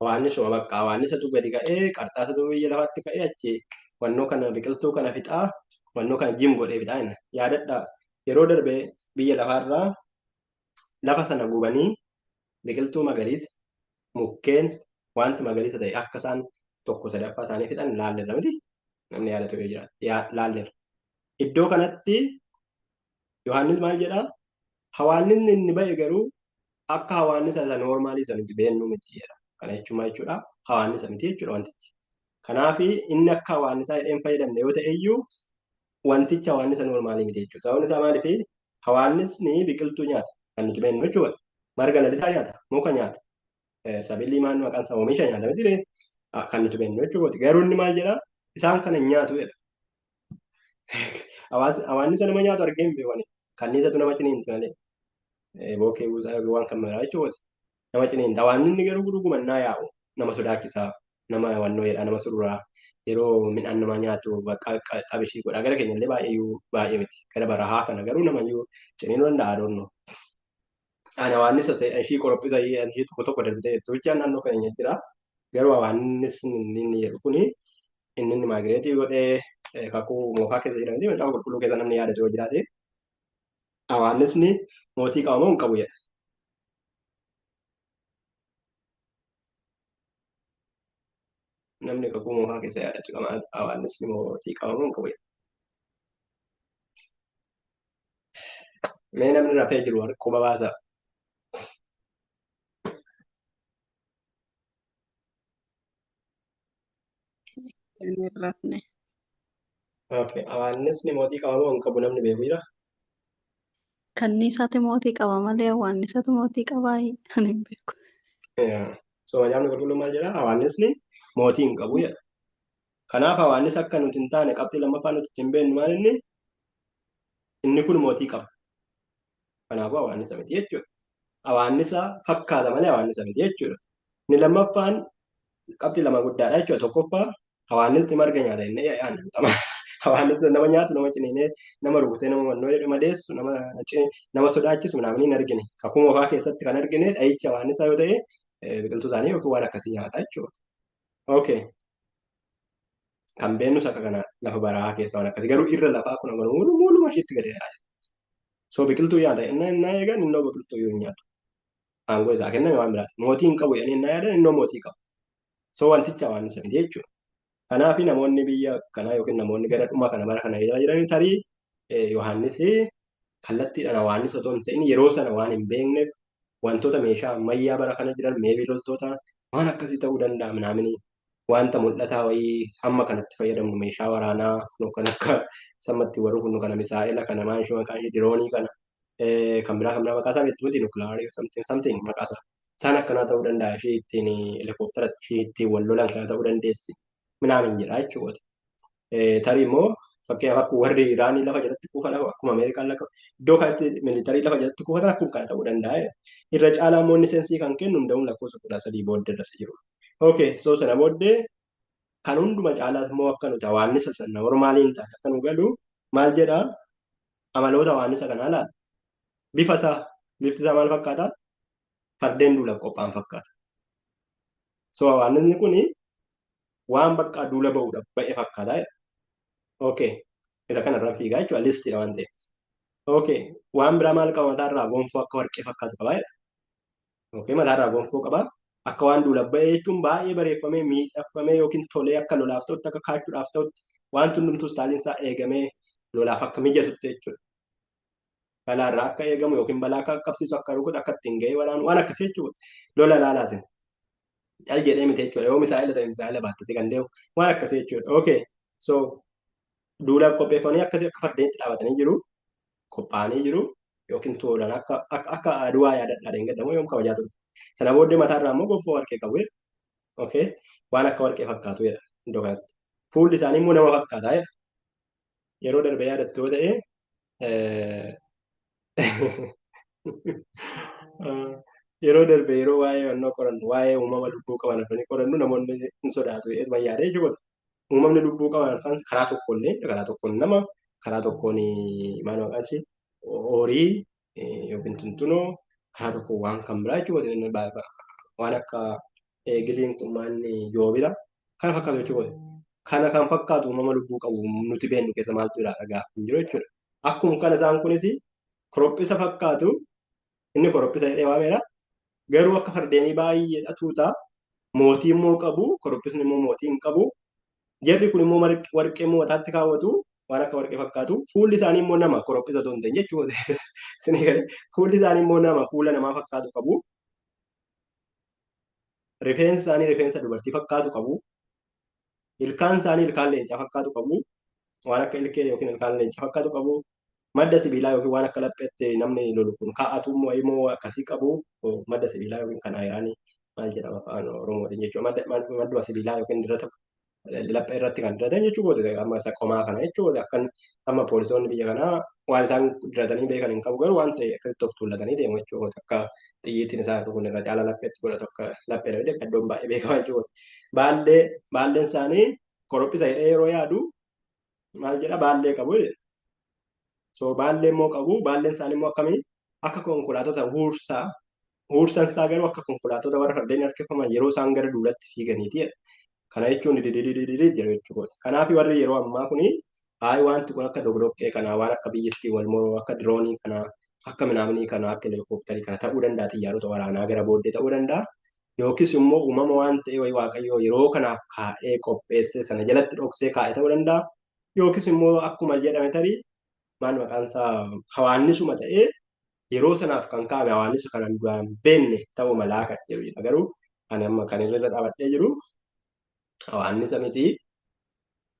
Hawaannisuma bakka hawaannisatu gadi ka'ee qarxaasatu biyya lafaatti ka'ee achi wannoo kana biqiltuu kana fixaa wannoo kana jim godhee fixaa jenna. Yaadadhaa yeroo darbe biyya lafaarraa lafa sana gubanii biqiltuu magariisa mukkeen wanti magariisa ta'e akka isaan tokko sadaffaa isaanii fixan laalleerra miti namni yaadatu yoo jiraate laalleerra. Iddoo kanatti Yohaannis maal jedhaa? Hawaannisni inni ba'e garuu akka hawaannisa isa noormaalii isa nuti beeknu miti jedha. Kana jechuun maal jechuudha? Hawaannisa miti jechuudha wantichi. Kanaaf inni akka hawaannisaa jedhee hin fayyadamne yoo ta'e iyyuu wantichi hawaannisa noormaalii miti jechuudha. Sababni isaa maaliif? Hawaannisni biqiltuu nyaata kan nuti beeknu jechuudha. Marga lalisaa nyaata, muka nyaata. Sabilii maal maqaan isaa oomisha nyaata miti kan nuti beeknu jechuudha. Garuu inni maal jedhaa? Isaan kana hin nyaatu jedha. Hawaannisa nama nyaatu argee hin beeku ani. Kanniisatu nama ciniinti malee. Bookee buusaa waan kan biraa jechuudha. Nama ciniinta. Hawaannisni garuu gurgumannaa yaa'u nama sodaachisaa, nama wannoo jedha, nama sururaa. Yeroo midhaan nama nyaatu bakka xabishii godha. Gara keenya illee baay'ee baay'ee miti. Gara barahaa kana garuu nama iyyuu ciniinuu danda'a adoonnoo. Ani hawaannisa ishii qorophisa ishii tokko tokko darbitee jirtu jechaan naannoo keenya jira. Garuu hawaannisni inni jedhu kuni inni inni maagireetii godhee kakuu moofaa keessa jira miti macaafa qulqulluu keessa namni yaadatu yoo jiraate hawaannisni mootii qaba moo hin qabu jedha. Namni kakuu moofaa keessa yaadatu qaba hawaannisni mootii qaba moo hin qabu jedha. Mee namni rafee jiru quba baasaa. Hin rafne. Okay. Hawaannisni mootii qaba moo hin qabu namni beeku jira? Kanniisatu mootii qaba malee hawaannisatu mootii qabaa ani hin beeku. So macaafni qulqulluun maal jedhaa? Hawaannisni mootii hin qabu jedha. Kanaaf hawaannisa akka nuti hin taane qabxii lammaffaa nuti ittiin beeknu maal inni? Inni kun mootii qaba. Kanaafuu hawaannisa miti jechuudha. Hawaannisa fakkaata malee hawaannisa miti jechuudha. Inni lammaffaan qabxii lama guddaadha jechuudha. Tokkoffaa hawaannisni marga nyaata jennee yaadna. Hawaannisni nama nyaatu, nama ciniinee, nama rukutee, nama mannoo jedhu madeessu, nama sodaachisu namni hin argine. Kakuu moofaa keessatti kan argine dhahichi hawaannisaa yoo ta'e biqiltuu isaanii yookiin waan akkasii nyaata jechuudha. Okay. Kan beeknus akka kana lafa barahaa keessa waan akkasii garuu irra lafaa kun muluma isheetti gadi yaa'e. So biqiltuu nyaata innaa innaa eegan innoo biqiltuu iyyuu hin nyaatu. Aangoo isaa kenname waan biraati. Mootii hin qabu jedhanii innaa yaadan innoo mootii qaba. So wanticha hawaannisa miti jechuudha. Kanaaf namoonni biyya kanaa yookiin namoonni gara dhuma kana bara kana jira jiranii tarii Yohaannis Kallattiidhaan hawaannisa otoo hin ta'in yeroo sana waan hin beekneef wantoota meeshaa ammayyaa bara kana jiran meebii loltoota waan akkasii ta'uu danda'a minaaminii wanta mul'ataa wayii amma kanatti fayyadamnu meeshaa waraanaa kan akka sammatti warri kun kana misaa'ela kana maal ishee maqaan ishee diroonii kana kan biraa maqaa isaa beektu miti nukulaarii something something maqaa isaa isaan akkanaa ta'uu danda'a ishee ittiin helikooптara ishee ittiin wal lolan kana ta'uu dandeessi minaamin jedha jechuudha. Tarii immoo fakkeenyaaf akkuma warri Iraanii lafa jalatti kuufan akkuma Ameerikaan lafa iddoo kanatti militarii lafa jalatti kuufatan akkuma kana ta'uu danda'a. Irra caalaa immoo inni sensii kan kennu hunda'uun lakkoofsa 13 booddee irra jiru. Okay, so sana booddee kan hunduma caalaas immoo akka nuti hawaannisa sana normaaliin ta'e akka nu galu maal jedhaa amaloota hawaannisa kanaa laala. Bifa isaa bifti isaa maal fakkaata? Fardeen duulaaf qophaa'an fakkaata. So hawaannisni kuni waan bakka duula ba'uudhaaf ba'e fakkaata jedha. Okay, isa kanarra fiigaa jechuudha listiidha waan ta'eef. Okay, waan biraa maal qaba mataarraa gonfoo akka warqee fakkaatu qaba jedha. Okay, mataarraa gonfoo qaba. Akka waan duulaaf ba'e jechuun baay'ee bareeffamee miidhagfamee yookiin tolee akka lolaaf ta'utti akka kaachuudhaaf ta'utti wanti hundumtuu istaaliin isaa eegamee lolaaf akka mijatutti jechuudha. Balaarraa akka eegamu yookiin balaa akka qaqqabsiisu akka rukutu akka ittiin ga'ee waraanu waan akkasii jechuudha. Lola laalaasin. Cal jedhee miti jechuudha. Yoo misaa'ila ta'e misaa'ila baattatee kan deemu waan akkasii jechuudha. Okay, so duulaaf qopheeffamanii akkasii akka fardeenitti dhaabatanii jiru. Qophaa'anii jiru yookiin toolan akka akka aduwaa yaadadhaa dheengaddamoo yoom kabajaa turte. Sana booddee mataarraa immoo gonfoo warqee qabu. Okay, waan akka warqee fakkaatu jedha iddoo kanatti. Fuulli isaanii immoo nama fakkaata jedha. Yeroo darbe yaadattu yoo ta'e yeroo darbe yeroo waa'ee onnoo qorannu waa'ee uumama lubbuu qaban arfanii qorannu namoonni hin sodaatu jedhee yaadee jechuudha. Uumamni lubbuu qaban arfan karaa tokkoon leenca karaa tokkoon nama karaa tokkoon maal maqaan ishee horii yookiin tuntunoo karaa tokkoon waan kan biraa jechuudha. Waan akka eegiliin kun maanni joobira kana fakkaatu jechuudha. Kana kan fakkaatu uumama lubbuu qabu nuti beeknu keessa maaltu jira gaafa hin jiru jechuudha. Akkuma kana isaan kunis korophisa fakkaatu inni korophisa jedhee waameera. Garuu akka fardeenii baay'eedha tuuta. Mootii immoo qabu korophisni immoo mootii hin qabu. Jarri kun immoo warqee immoo mataatti kaawwatu waan akka warqee fakkaatu. Fuulli isaanii immoo nama korophisa otoo hin ta'in jechuudha. Fuulli isaanii immoo nama fuula namaa fakkaatu qabu. Rifeensi isaanii rifeensa dubartii fakkaatu qabu. Ilkaan isaanii ilkaan leencaa fakkaatu qabu. Waan akka ilkee yookiin ilkaan leencaa fakkaatu qabu. Madda sibiilaa yookiin waan akka lapheetti namni lolu kun kaa'atu immoo akkasii qabu. Madda sibiilaa yookiin kan ayiraanii maal jedhama afaan Oromootiin jechuudha. Madduma sibiilaa yookiin dirata laphee irratti kan diratan jechuudha. Amma isa qomaa kana jechuudha. Akkan amma poolisoonni biyya kanaa waan isaan diratanii beekan hin qabu garuu waan ta'e akkasitti of tuullatanii deemu jechuudha. Akka xiyyiitiin isaan kun irra caala lapheetti godhatu akka laphee dhabee iddoon baay'ee beekamaa jechuudha. Baalleen isaanii korophisa jedhee yeroo yaadu maal jedha baallee qabu jedha. So baallee immoo qabu baalleen isaanii immoo akkamii akka konkolaatota huursaa huursan isaa garuu akka konkolaatota warra fardeen harkifaman yeroo isaan gara duulatti fiiganiiti jedha. Kana jechuun didididididi jedhu jechuudha. Kanaaf warri yeroo ammaa kuni hayi wanti kun akka doqdoqqee kanaa waan akka biyyattii wal moroo akka diroonii kanaa akka minaaminii kanaa akka helikoophtarii kana ta'uu danda'a xiyyaarota waraanaa gara booddee ta'uu danda'a. Yookiis immoo uumama waan ta'e wayii waaqayyoo yeroo kanaaf kaa'ee qopheessee sana jalatti dhoksee kaa'e ta'uu danda'a. Yookiis immoo akkuma jedhame tarii maal maqaan isaa hawaannisuma ta'ee yeroo sanaaf kan kaa'ame hawaannisa kanaan duraan beekne ta'uu malaa kan jedhudha. Garuu ani amma kan irra dhaabadhee jiru hawaannisa miti.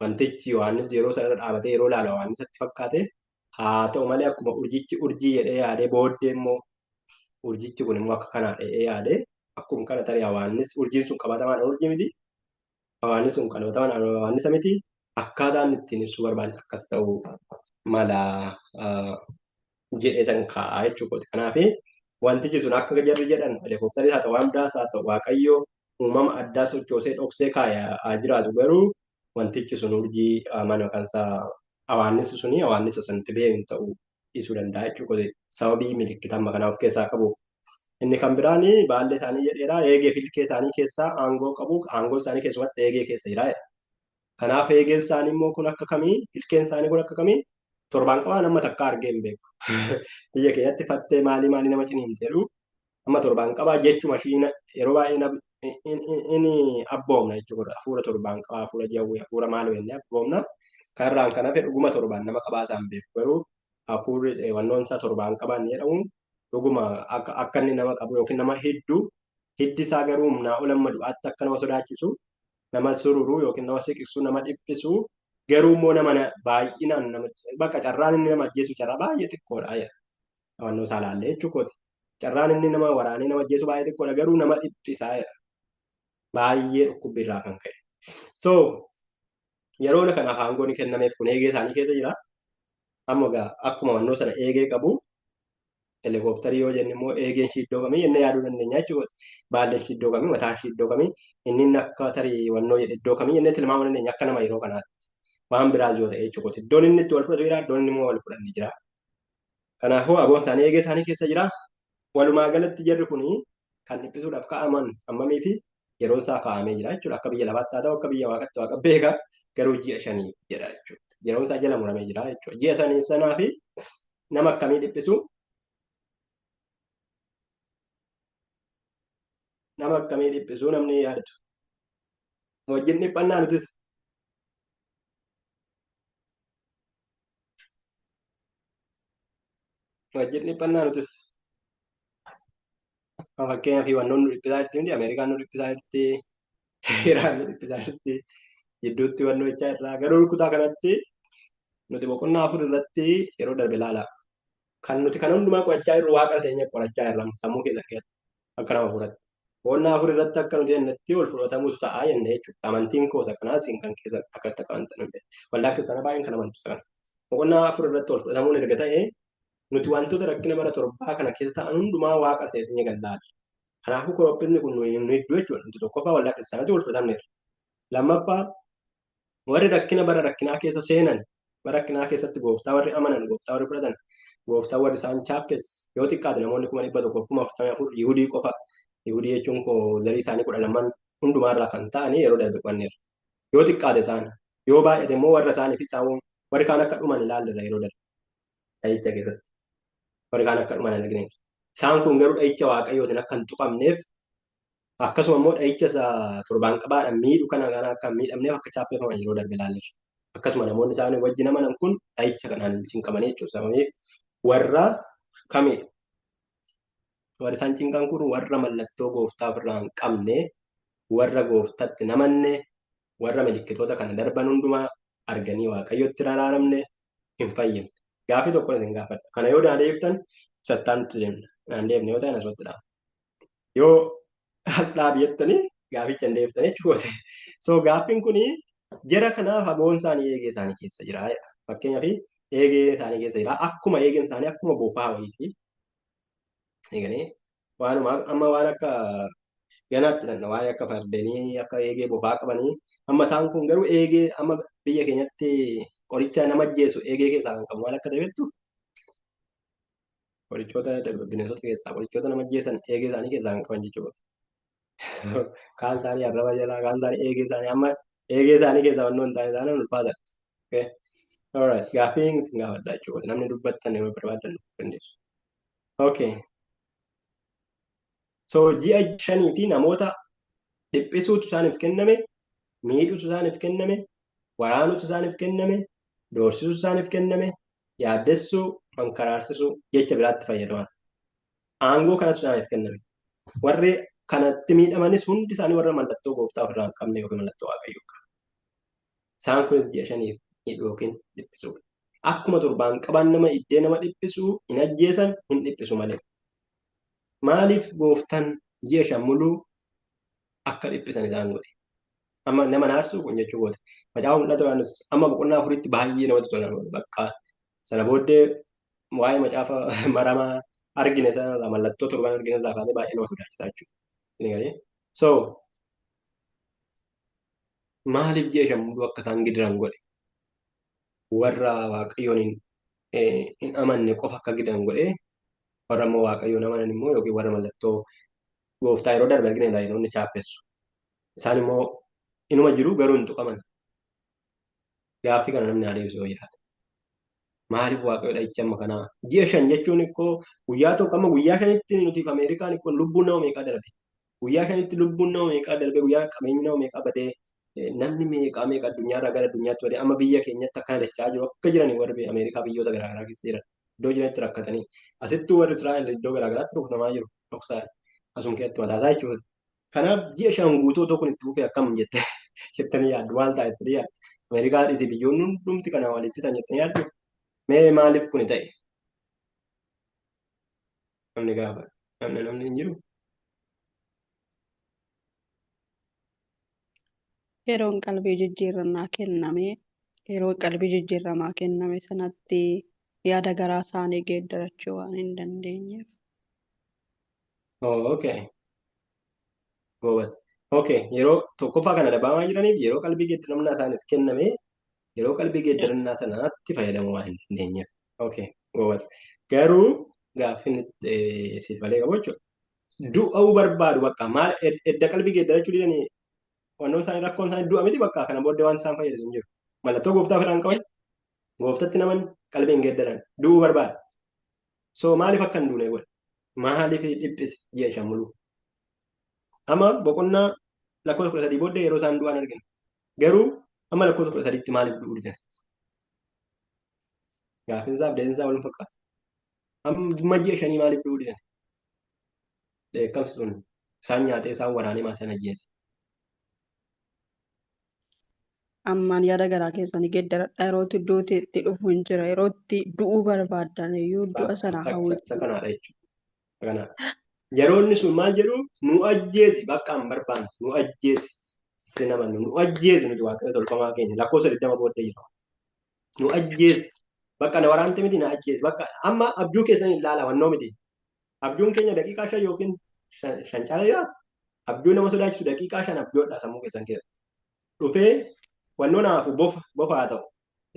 Wantichi Yohaannis yeroo sana irra dhaabatee yeroo ilaalu hawaannisatti fakkaate haa ta'u malee akkuma urjichi urjii jedhee yaadee booddee immoo urjichi kun immoo akka kanaa jedhee yaadee akkuma kana tarii hawaannis urjiin sun qabatamaan urjii miti. Hawaannis sun qabatamaan hawaannisa miti. Akkaataan ittiin ibsuu barbaade akkas ta'uu mala jedhee tan kaa'aa jechuudha. Kanaaf wantichi sun akka jarri jedhan helikoophtarii haa ta'u waan biraas haa ta'u waaqayyo uumama addaa sochoosee dhoksee kaa'ee jiraatu garuu wantichi sun urjii mana kan isaa hawaannisi suni hawaannisa sanatti beeknu ta'uu dhiisuu danda'a jechuudha. Sababii milikkita amma kanaa of keessaa qabuuf. Inni kan biraan baallee isaanii jedheera eegee fi ilkee isaanii keessaa aangoo qabu aangoo isaanii keessumatti eegee keessa jira jedha. Kanaaf eegeen isaanii immoo kun akka kamii ilkeen isaanii kun akka kamii torbaan qabaa nama takka argee hin beeku. Biyya keenyatti fattee maalii maalii nama ciniinte jedhu amma torbaan qabaa jechuma ishiin yeroo baay'ee inni abboomna jechuudha. Hafuura torbaan qabaa, hafuura jawwee, hafuura maaloo jennee abboomna. Kanarraan kan hafe dhuguma torbaan nama qabaa isaan beeku. Garuu Hafuurri wannoon isaa torbaan qabaan jedhamu dhuguma akka inni nama qabu yookiin nama hedduu hiddi isaa garuu humnaa ol amma du'aatti akka nama sodaachisu, nama sururu yookiin nama siqsu, nama dhiphisu, garuu immoo nama baay'inaan nama bakka carraan inni nama ajjeesu carraa baay'ee xiqqoodha jedha. Wannoo isaa laallee jechuukooti. Carraan inni nama waraanee nama ajjeesu baay'ee xiqqoodha garuu nama dhiphisaa jedha. Baay'ee dhukkubbii irraa kan ka'e. So yeroo kanaaf aangoon kennameef kun eegee isaanii keessa jira. Amma egaa akkuma wannoo sana eegee qabu helikoophtarii yoo jenne immoo eegeen ishii iddoo kamii jennee yaaduu dandeenya jechuudha. Baalleen ishii iddoo kamii, mataan ishii iddoo kamii, inni akka tarii wannoo jedhe iddoo kamii jennee tilmaamuu dandeenya akka nama yeroo kanaatti. Waan biraas yoo ta'e jechuudha. Iddoon inni itti wal fudhatu jira, iddoon inni immoo wal fudhanne jira. Kanaafuu aboon isaanii eegee isaanii keessa jira. Walumaa galatti jarri kuni kan dhiphisuudhaaf kaa'aman hammamii fi yeroon isaa kaa'amee jira jechuudha. Akka biyya lafaatti haa ta'u, akka biyya waaqatti waaqa beeka garuu ji'a 5 jedha jechuudha. Yeroon isaa jala muramee jira jechuudha. Ji'a 5 sanaa fi nama akkamii dhiphisu? Nama akkamii dhiphisu namni yaadatu? Wajjin dhiphannaa nutis. Wajjin dhiphannaa nutis. Fakkeenyaaf wannoon nu dhiphisaa jirti miti, Ameerikaan nu dhiphisaa jirti, Iraan nu dhiphisaa jirti, gidduutti wannoo jechaa irraa. Garuu kutaa kanatti nuti boqonnaa 4 irratti yeroo darbe ilaala. Kan nuti kan hundumaa qo'achaa jirru waaqa teenya qorachaa jirra sammuu keessa keessatti akka nama furatti. Boqonnaa 4 irratti akka nuti jennetti wal fudhatamus ta'a jenne jechuudha. Amantiin koosa kanaas kan keessa akka itti amantan hin beeku. Waldaa kiristaanaa baay'een kan amantu isa kana. Boqonnaa 4 irratti wal fudhatamuun erga ta'e nuti wantoota rakkina bara 7 kana keessa ta'an hundumaa waaqa teessee gallaadha. Kanaafuu korophisni kun nu hedduu jechuudha. Nuti tokkoffaa waldaa kiristaanaatti wal fudhatamneerra. Lammaffaa warri rakkina bara rakkinaa keessa seenan, bara rakkinaa keessatti gooftaa warri amanan, gooftaa warri fudhatan, gooftaa warri isaan chaappes yoo xiqqaate namoonni 144,000 Yihudii qofa. Yihudii jechuun koo zarii isaanii 12 hundumaarraa kan ta'anii yeroo darbe qo'anneerra. Yoo xiqqaate isaan, yoo baay'ate immoo warra isaanii fi isaan warri kaan akka dhuman ilaalleerra yeroo darbe dhahicha keessatti. Warri kaan akka dhuman argineerra. Isaan kun garuu dhahicha Waaqayyootiin akka hin tuqamneef akkasuma immoo dhahicha isa torbaan qabaadhaan miidhu kana akka hin miidhamneef akka chaappeffaman yeroo darbe ilaalleerra. Akkasuma namoonni isaan wajjin amanan kun dhahicha kanaan hin cinqamanii jechuudha. Sababiif warra kamidha? Warri isaan cinqan kun warra mallattoo gooftaa ofirraa hin qabne, warra gooftatti namanne, warra milikkitoota kana darban hundumaa arganii Waaqayyotti araaramne hin fayyamne. Gaaffii tokko isin gaafadha. Kana yoo deebiftan sattaantu deemna. Naan deebne yoo ta'e asumatti dhaaba. Yoo as dhaabi jettanii gaaficha hin deebiftanii jechuudha. So gaaffiin kuni jara kanaaf aboon isaanii eegee isaanii keessa jira jedha. Fakkeenyaaf eegee isaanii keessa jira. Akkuma eegeen isaanii akkuma bofaa wayiiti. Eeganii waanuma amma waan akka ganaatti dhanna waa'ee akka fardeenii akka eegee bofaa qabanii amma isaan kun garuu eegee amma biyya keenyatti qoricha nama ajjeesu eegee keessaa kan qabu maal akka ta'e beektu? Qorichoota bineensota keessaa qorichoota nama ajjeesan eegee isaanii keessaa kan qaban jechuudha. Kaan isaanii arraba jalaa, kaan isaanii eegee isaanii amma eegee isaanii keessaa wannoo hin taane isaanii ulfaatan. Okay. Alright, gaaffii isin gaafadha jechuudha. Namni dubbattan yoo barbaadan dandeessu. Okay. So ji'a 5 fi namoota dhiphisuutu isaaniif kenname, miidhuutu isaaniif kenname, waraanuutu isaaniif kenname, doorsisuutu isaaniif kenname, yaaddessuu, mankaraarsisuu jecha biraatti fayyadaman. Aangoo kanatu isaaniif kenname. Warri kanatti miidhamanis hundi isaanii warra mallattoo gooftaa ofirraa hin qabne yookiin mallattoo Waaqayyoo qaban. Isaan kunis ji'a 5 miidhuu yookiin dhiphisuudha. Akkuma torbaan qaban nama iddee nama dhiphisuu hin ajjeesan hin dhiphisu malee. Maaliif gooftaan ji'a 5 muluu akka dhiphisan isaan godhe? Amma nama naarsuu kun jechuu goote. Macaafa Mul'ata Yohaannis amma boqonnaa 4tti baay'ee namatti tola. Bakka sana booddee waa'ee macaafa maramaa argine sanarraa mallattoo torban argine irraa kaasee baay'ee nama sodaachisaa jechuudha. So maaliif ji'a 5 muluu akka isaan gidiran godhe? Warra Waaqayyoon hin amanne qofa akka gidiran godhe, warra immoo Waaqayyoon amanan immoo yookiin warra mallattoo gooftaa yeroo darbe argine irraa yeroo inni chaappessu. Isaan immoo inuma jiru garuu hin tuqaman. Gaaffii kana namni haa deebisu yoo jiraate. Maaliif Waaqayyo dhahicha amma kanaa? Ji'a 5 jechuun ikkoo guyyaa tokko amma guyyaa 5tti nuti Ameerikaan ikkoo lubbuun nama meeqaa darbe? Guyyaa 5tti lubbuun nama meeqaa darbe? Guyyaa qabeenyi nama meeqaa badee? Namni meeqaa meeqa addunyaarraa gara addunyaatti badee amma biyya keenyatti akkana dachaa jiru akka jiran warri Ameerikaa biyyoota garaagaraa keessa jiran. Iddoo jiranitti rakkatanii. Asittuu warri Israa'el iddoo garaagaraatti rukutamaa jiru. Dhoksaadha. Asuma keessatti mataasaa jechuudha. Kanaaf ji'a 5 guutuu otoo kun itti fufee akkam jettanii yaaddu? Maal ta'a jettanii yaaddu? Ameerikaa dhiisii biyyoonni hundumti kana waliif fitan jettanii yaaddu? Mee maaliif kuni ta'e? Namni gaafa namni hin jiru. Yeroon qalbii jijjiirannaa kenname, yeroo qalbii jijjiiramaa kenname sanatti yaada garaa isaanii geeddarachuu waan hin dandeenyeef. Oh, okay. Goobas. Okay. Yeroo tokkoffaa kana dabaamaa jiraniif yeroo qalbii geeddaramnaa isaaniif kenname yeroo qalbii geeddarannaa sanaatti fayyadamuu waan hin dandeenyeef. Okay. Goobas. Garuu gaaffiin siif malee qabu jechuudha. Du'uu barbaadu bakka maal edda qalbii geeddarachuu didanii wannoon isaanii rakkoon isaanii du'a miti bakka kana booddee waan isaan fayyadu hin jiru. Mallattoo gooftaa ofirraa qaban gooftatti naman qalbii hin geeddaran du'uu barbaada. So maaliif akka hin duune godhe? Maaliif dhiphise ji'a 5 muluu? Amma boqonnaa lakkoofsa 13 booddee yeroo isaan du'an argina. Garuu amma lakkoofsa 13tti maaliif du'uu didan? Gaaffiinsaaf deebiinsaa wal fakkaata. Amma ji'a 5 maaliif du'uu didan? Dheekkamsi sun isaan nyaatee isaan waraanee maa isaan ajjeese? Ammaan yaada garaa keessanii geeddaradha. Yerootti duuti itti dhufu hin jira. Yerootti du'uu barbaaddan iyyuu du'a sana Isa hawwitu. kanaadha jechuudha. Kanaadha. Yeroo inni sun maal jedhu nu ajjeesi bakka hin barbaanne nu ajjeesi si namannu nu ajjeesi nuti waaqayyo tolfamaa keenya lakkoofsa 20 booddee jira. Nu ajjeesi bakka na waraante miti na ajjeesi bakka amma abjuu keessan ilaala wannoo miti. Abjuun keenya daqiiqaa 5 yookiin 5 caala jira. Abjuu nama sodaachisu daqiiqaa 5 abjoodha sammuu keessan keessa. Dhufee wannoo naafu bofa haa ta'u.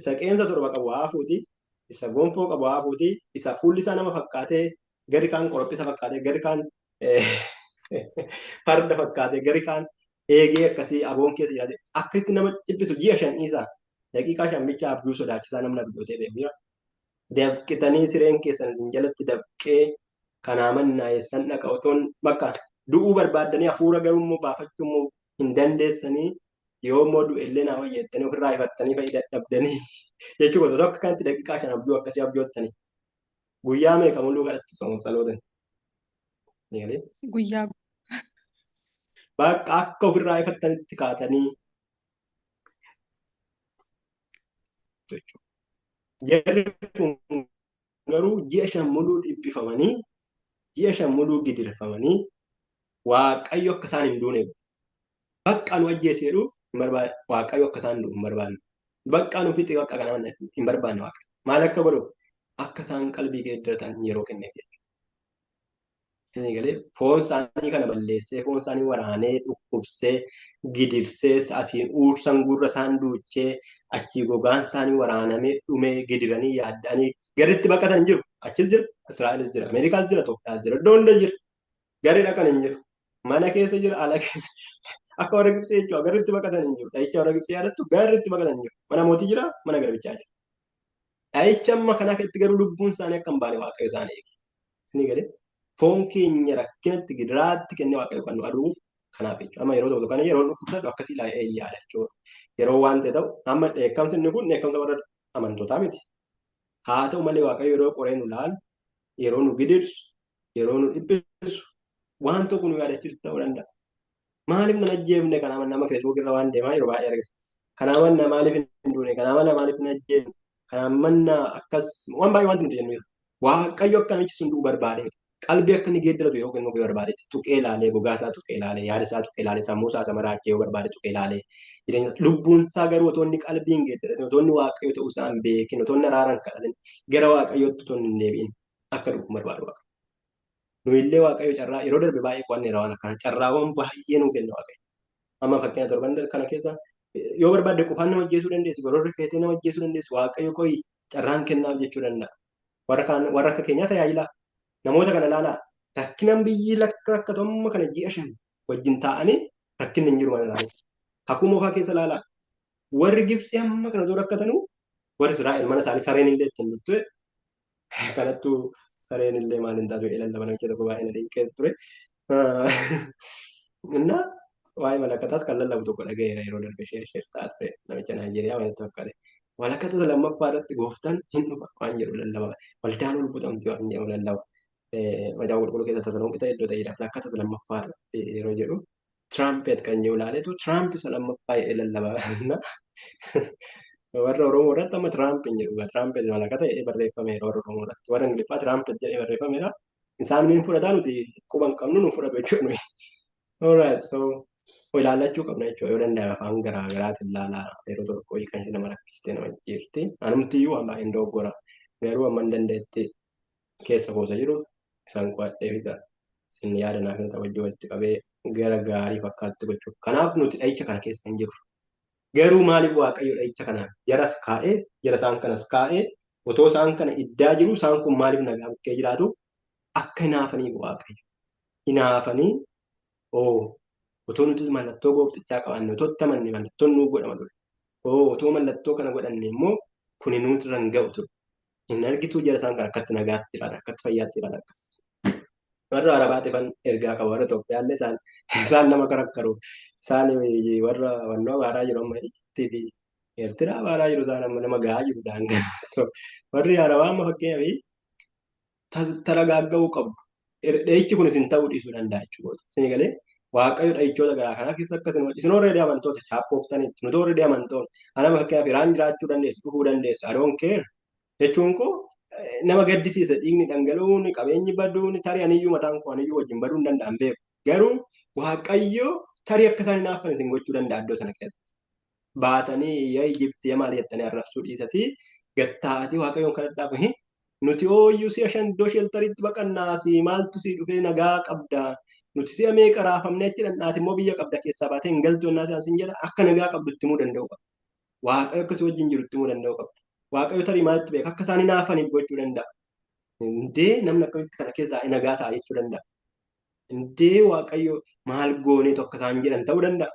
Isa qeensa 7 qabu haa hafuuti. Isa gonfoo qabu haa hafuuti. Isa fuulli isaa nama fakkaatee gari kaan qorophisa fakkaatee gari kaan farda fakkaatee gari kaan eegee akkasii aboon keessa jiraate akka itti nama dhiphisu ji'a 5 dhiisaa daqiiqaa 5 bicha abjuu sodaachisaa namni abjootee beeku jira. Dafqitanii sireen keessan isin jalatti dafqee kanaa mannaa eessan dhaqa otoon bakka du'uu barbaaddanii hafuura garuu immoo baafachuu immoo hin dandeessanii yoo immoo du'e illee naa wayyeettanii ofirraa ifattanii fa'i dadhabdanii jechuudha. Osoo akka kanatti daqiiqaa 5 abjuu akkasii abjoottanii guyyaa meeqa muluu kadhatti soomuuf salootan. Guyyaa Bakka akka ofirraa ifattanitti kaatanii jechuudha. Jarri kun garuu ji'a 5 muluu dhiphifamanii ji'a 5 muluu gidirfamanii Waaqayyo akka isaan hin duune bakka nu ajjeese jedhu hin barbaanne Waaqayyo akka isaan du'u hin barbaanne. Bakka nu fixe bakka kana hin barbaanne Waaqayyo. Maal akka godhu akka isaan qalbii geeddaratan yeroo kenneef jechuudha. Inni galee foon isaanii kana balleessee foon isaanii waraanee dhukkubsee gidirsee asiin uursan gurra isaan duuchee achii gogaan isaanii waraanamee dhumee gidiranii yaaddanii garitti baqatan hin jiru. Achis jira, Israa'elis jira, Ameerikaas jira, Itoophiyaas jira, iddoo hunda jira. Gari dhaqan hin jiru. Mana keessa jira, ala keessa. Akka warra Gibxii jechuudha. Garritti baqatan hin jiru. Dhahicha warra Gibxii yaadattu garritti baqatan hin jiru. Mana mootii jira, mana garbichaa jira. Dhahicha amma kanaa keessatti garuu lubbuun isaanii akka hin baane Waaqayyo isaan eege. Isinii galee foon keenya rakkinatti gidiraatti kennee Waaqayyo kan nu aduuf kanaaf jechuudha. Amma yeroo tokko kana yeroo dhukkubsatu akkasii ilaalee yaada jechuudha. Yeroo waan ta'e ta'u amma dheekkamsi inni kun dheekkamsa warra amantootaa miti. Haa ta'u malee Waaqayyo yeroo qoree nu laalu, yeroo nu gidirsu, yeroo nu dhiphisu waan tokko nu yaadachiisu ta'uu danda'a. Maaliif nan ajjeefne kanaa nama Facebook irra waan deemaa yeroo baay'ee argita. Kanaa manna maaliif hin duune? Kanaa manna maaliif hin ajjeefne? Kanaa manna akkas waan baay'ee wanti nuti jennu jira. Waaqayyo akka namichi sun du'u barbaade miti. Qalbii akka inni geeddaratu yeroo kennuuf yoo barbaadetti tuqee ilaalee gogaa isaa tuqee ilaalee yaada isaa tuqee ilaalee sammuu isaa samaraachee yoo barbaade tuqee ilaalee jireenya lubbuun isaa garuu otoo inni qalbii hin geeddaratin otoo inni Waaqayyo ta'uu isaa hin beekin otoo inni araara hin kadhatin gara Waaqayyootti otoo inni hin deebi'in akka du'u barbaadu Waaqayyo. Nu illee Waaqayyo carraa yeroo darbe baay'ee qo'anneera waan akkana carraawwan baay'ee nuu kenna Waaqayyo. Amma fakkeenya torban kana keessa yoo barbaadde qofaan nama ajjeesuu dandeessi gororri feetee nama ajjeesuu dandeessi Waaqayyo qoyi carraan kennaaf jechuu danda'a. Warra kaan warra akka keenyaa tajaajilaa namoota kana ilaalaa rakkinaan biyyi rakkatu amma kana ji'a 5 wajjin taa'anii rakkinni hin jiru mana isaanii. Kakuu moofaa keessa ilaalaa warri Gibxii amma kana osoo rakkatanuu warri Israa'el mana isaanii sareen illee ittiin loltu. Kanattuu sareen illee maal hin taatu jedhee lallaba namicha tokko baay'ee na dinqee ture. Innaa waa'ee malakataas kan lallabu tokko dhaga'eera yeroo darbe sheer ta'aa ture namicha Naayijeeriyaa waan itti fakkaate. Malakata isa lammaffaa irratti gooftaan hin dhufa waan jedhu lallaba. Waldaan ol butamti waan jedhu lallaba. Macaafa qulqulluu keessa Tasalonqee ta'e iddoo ta'edha. Malakata isa lammaffaa irratti yeroo jedhu Tiraampet kan jedhu ilaaletu Tiraamp isa lammaffaa jedhee lallaba. Warra Oromoo irratti amma Tiraamp hin jedhu. Tiraampet malakata jedhee barreeffameera warra Oromoo irratti. Warra Ingiliffaa Tiraampet jedhee barreeffameera. Isaan ni fudhataa nuti quba hin qabnu nu fudhatu jechuudha. Alright, so ilaallachuu qabna jechuudha. Yoo danda'ame afaan garaa garaatiin ilaalaa yeroo tokko kan ishee nama rakkistee nama jijjiirti. Anumti iyyuu waan baay'een dogoggora. Garuu amma hin danda'etti keessa koosa jiru isaan qo'adhee fi isin yaada naaf hin kabajjuu walitti qabee gara gaarii fakkaatti gochuuf. Kanaaf nuti dhahicha kana keessa hin jirru. Garuu maaliif Waaqayyo dhahicha kana jaras kaa'ee jara isaan kanas kaa'ee otoo isaan kana iddaa jiru isaan kun maaliif nagaa bukkee jiraatu akka hinaafaniif Waaqayyo. Hinaafanii oo otoo nuti mallattoo gooftichaa qabaanne otoo itti amanne mallattoon nuu godhama ture. Oo otoo mallattoo kana godhanne immoo kuni nuti irra hin ga'u ture. Hin argituu jara isaan kan akkatti nagaatti jiraatan akkatti fayyaatti jiraatan akkas. Warra Arabaatifan ergaa qaba warra Itoophiyaallee isaan nama karakkaru isaan warra wannoo abaaraa jiru amma Ijiptii fi Eertiraa abaaraa jiru isaan amma nama gahaa jiru daangaa. Warri Arabaa amma fakkeenyaaf taragaagga'uu qabdu. Dhahichi kun isin ta'uu dhiisuu danda'a jechuudha. Isin galee Waaqayyo dhahichoota garaa kanaa keessa akka isin isin already amantoota chaappooftaniitti nuti already amantoota. Anama fakkeenyaaf Iraan jiraachuu dandeessu dhufuu dandeessu I don't care jechuun koo nama gaddisiisa dhiigni dhangala'uun qabeenyi baduun tarii aniyyuu mataan koo aniyyuu wajjin baduu hin danda'an beeku. Garuu Waaqayyo tarii akka isaan hinaaffan isin gochuu danda'a iddoo sana keessatti. Baatanii yaa Ijipti yaa maal jettanii arrabsuu dhiisatii gattaatii Waaqayyoon kadhadhaa bahi nuti ooyyuu si'a shan iddoo sheeltariitti baqannaa si maaltu si dhufee nagaa qabda nuti si'a meeqa raafamnee achi dhandhaati immoo biyya qabda keessaa baatee hin galtu ennaa isaan sin jedha akka nagaa qabdu itti himuu danda'u qabda. Waaqayyo akka si wajjin jiru itti himuu danda'u qabda. Waaqayyo tarii maalitti beeka akka isaan hinaafaniif gochuu danda'a. Indee namni akkamitti kana keessaa nagaa ta'a jechuu danda'a. Indee Waaqayyo maal gooneetu akka isaan jedhan ta'uu danda'a.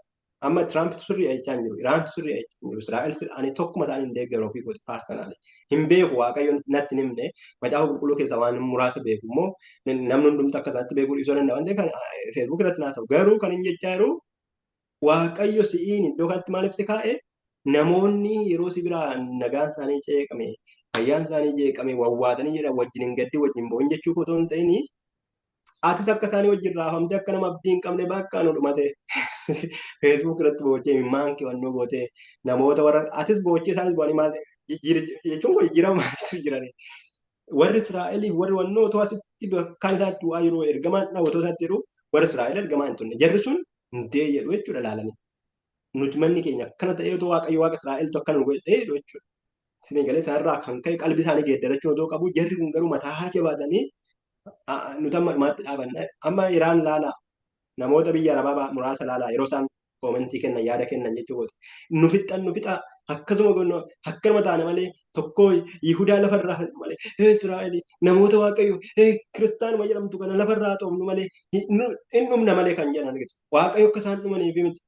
Amma Tiraampitu sirriidha jechaa hin jiru. Iraantu sirriidha jechaa hin jiru. Israa'el ani tokkuma isaanii hin deeggaru ofii kooti personally. Hin beeku Waaqayyo natti hin himne. Macaafa qulqulluu keessaa waan muraasa beeku immoo namni hundumtu akka isaatti beekuu dhiisuu danda'a waan ta'eef Facebook irratti naasa'u. Garuu kan hin jechaa jiru Waaqayyo si'iin iddoo kanatti maaliif si kaa'e namoonni yeroo si biraa nagaan isaanii jeeqame fayyaan isaanii jeeqame wawwaatanii jedhan wajjin hin gaddi wajjin bo'in jechuu koo otoo hin ta'in atis akka isaanii wajjin raafamtee akka nama abdii hin qabne bakka nu dhumate Facebook irratti boochee imimmaan kee wannoo gootee namoota warra atis boochee isaanis bo'anii maal jechuun kun jijjiirama maalitu jirani. Warri Israa'eliif warri wannoo otoo asitti bakkaan isaatti bu'aa jiru ergamaan dhabu otoo isaatti jiru warri Israa'el ergamaa hin turre jarri sun hundee jedhu jechuudha ilaalanii. Nuti manni keenya akkana ta'ee otoo Waaqayyo Waaqa Israa'eltu akkana nu godhe jedhu jechuudha. Isin galee isaanirraa kan ka'e qalbii isaanii geeddarachuu otoo qabu jarri kun garuu mataa jabaatanii nuti amma dhumaatti dhaabanna. Amma Iraan laalaa namoota biyya Arabaa muraasa laalaa yeroo isaan koomentii kennan yaada kennan jechuudha. Nu fixxan nu fixaa akkasuma gonno akkanuma taane malee tokko Yihudaa lafarraa fixnu malee Israa'el namoota Waaqayyo kiristaanuma jedhamtu kana lafarraa xoomnu malee hin dhumna malee kan jedhan argitu. Waaqayyo akka isaan dhumaniif miti.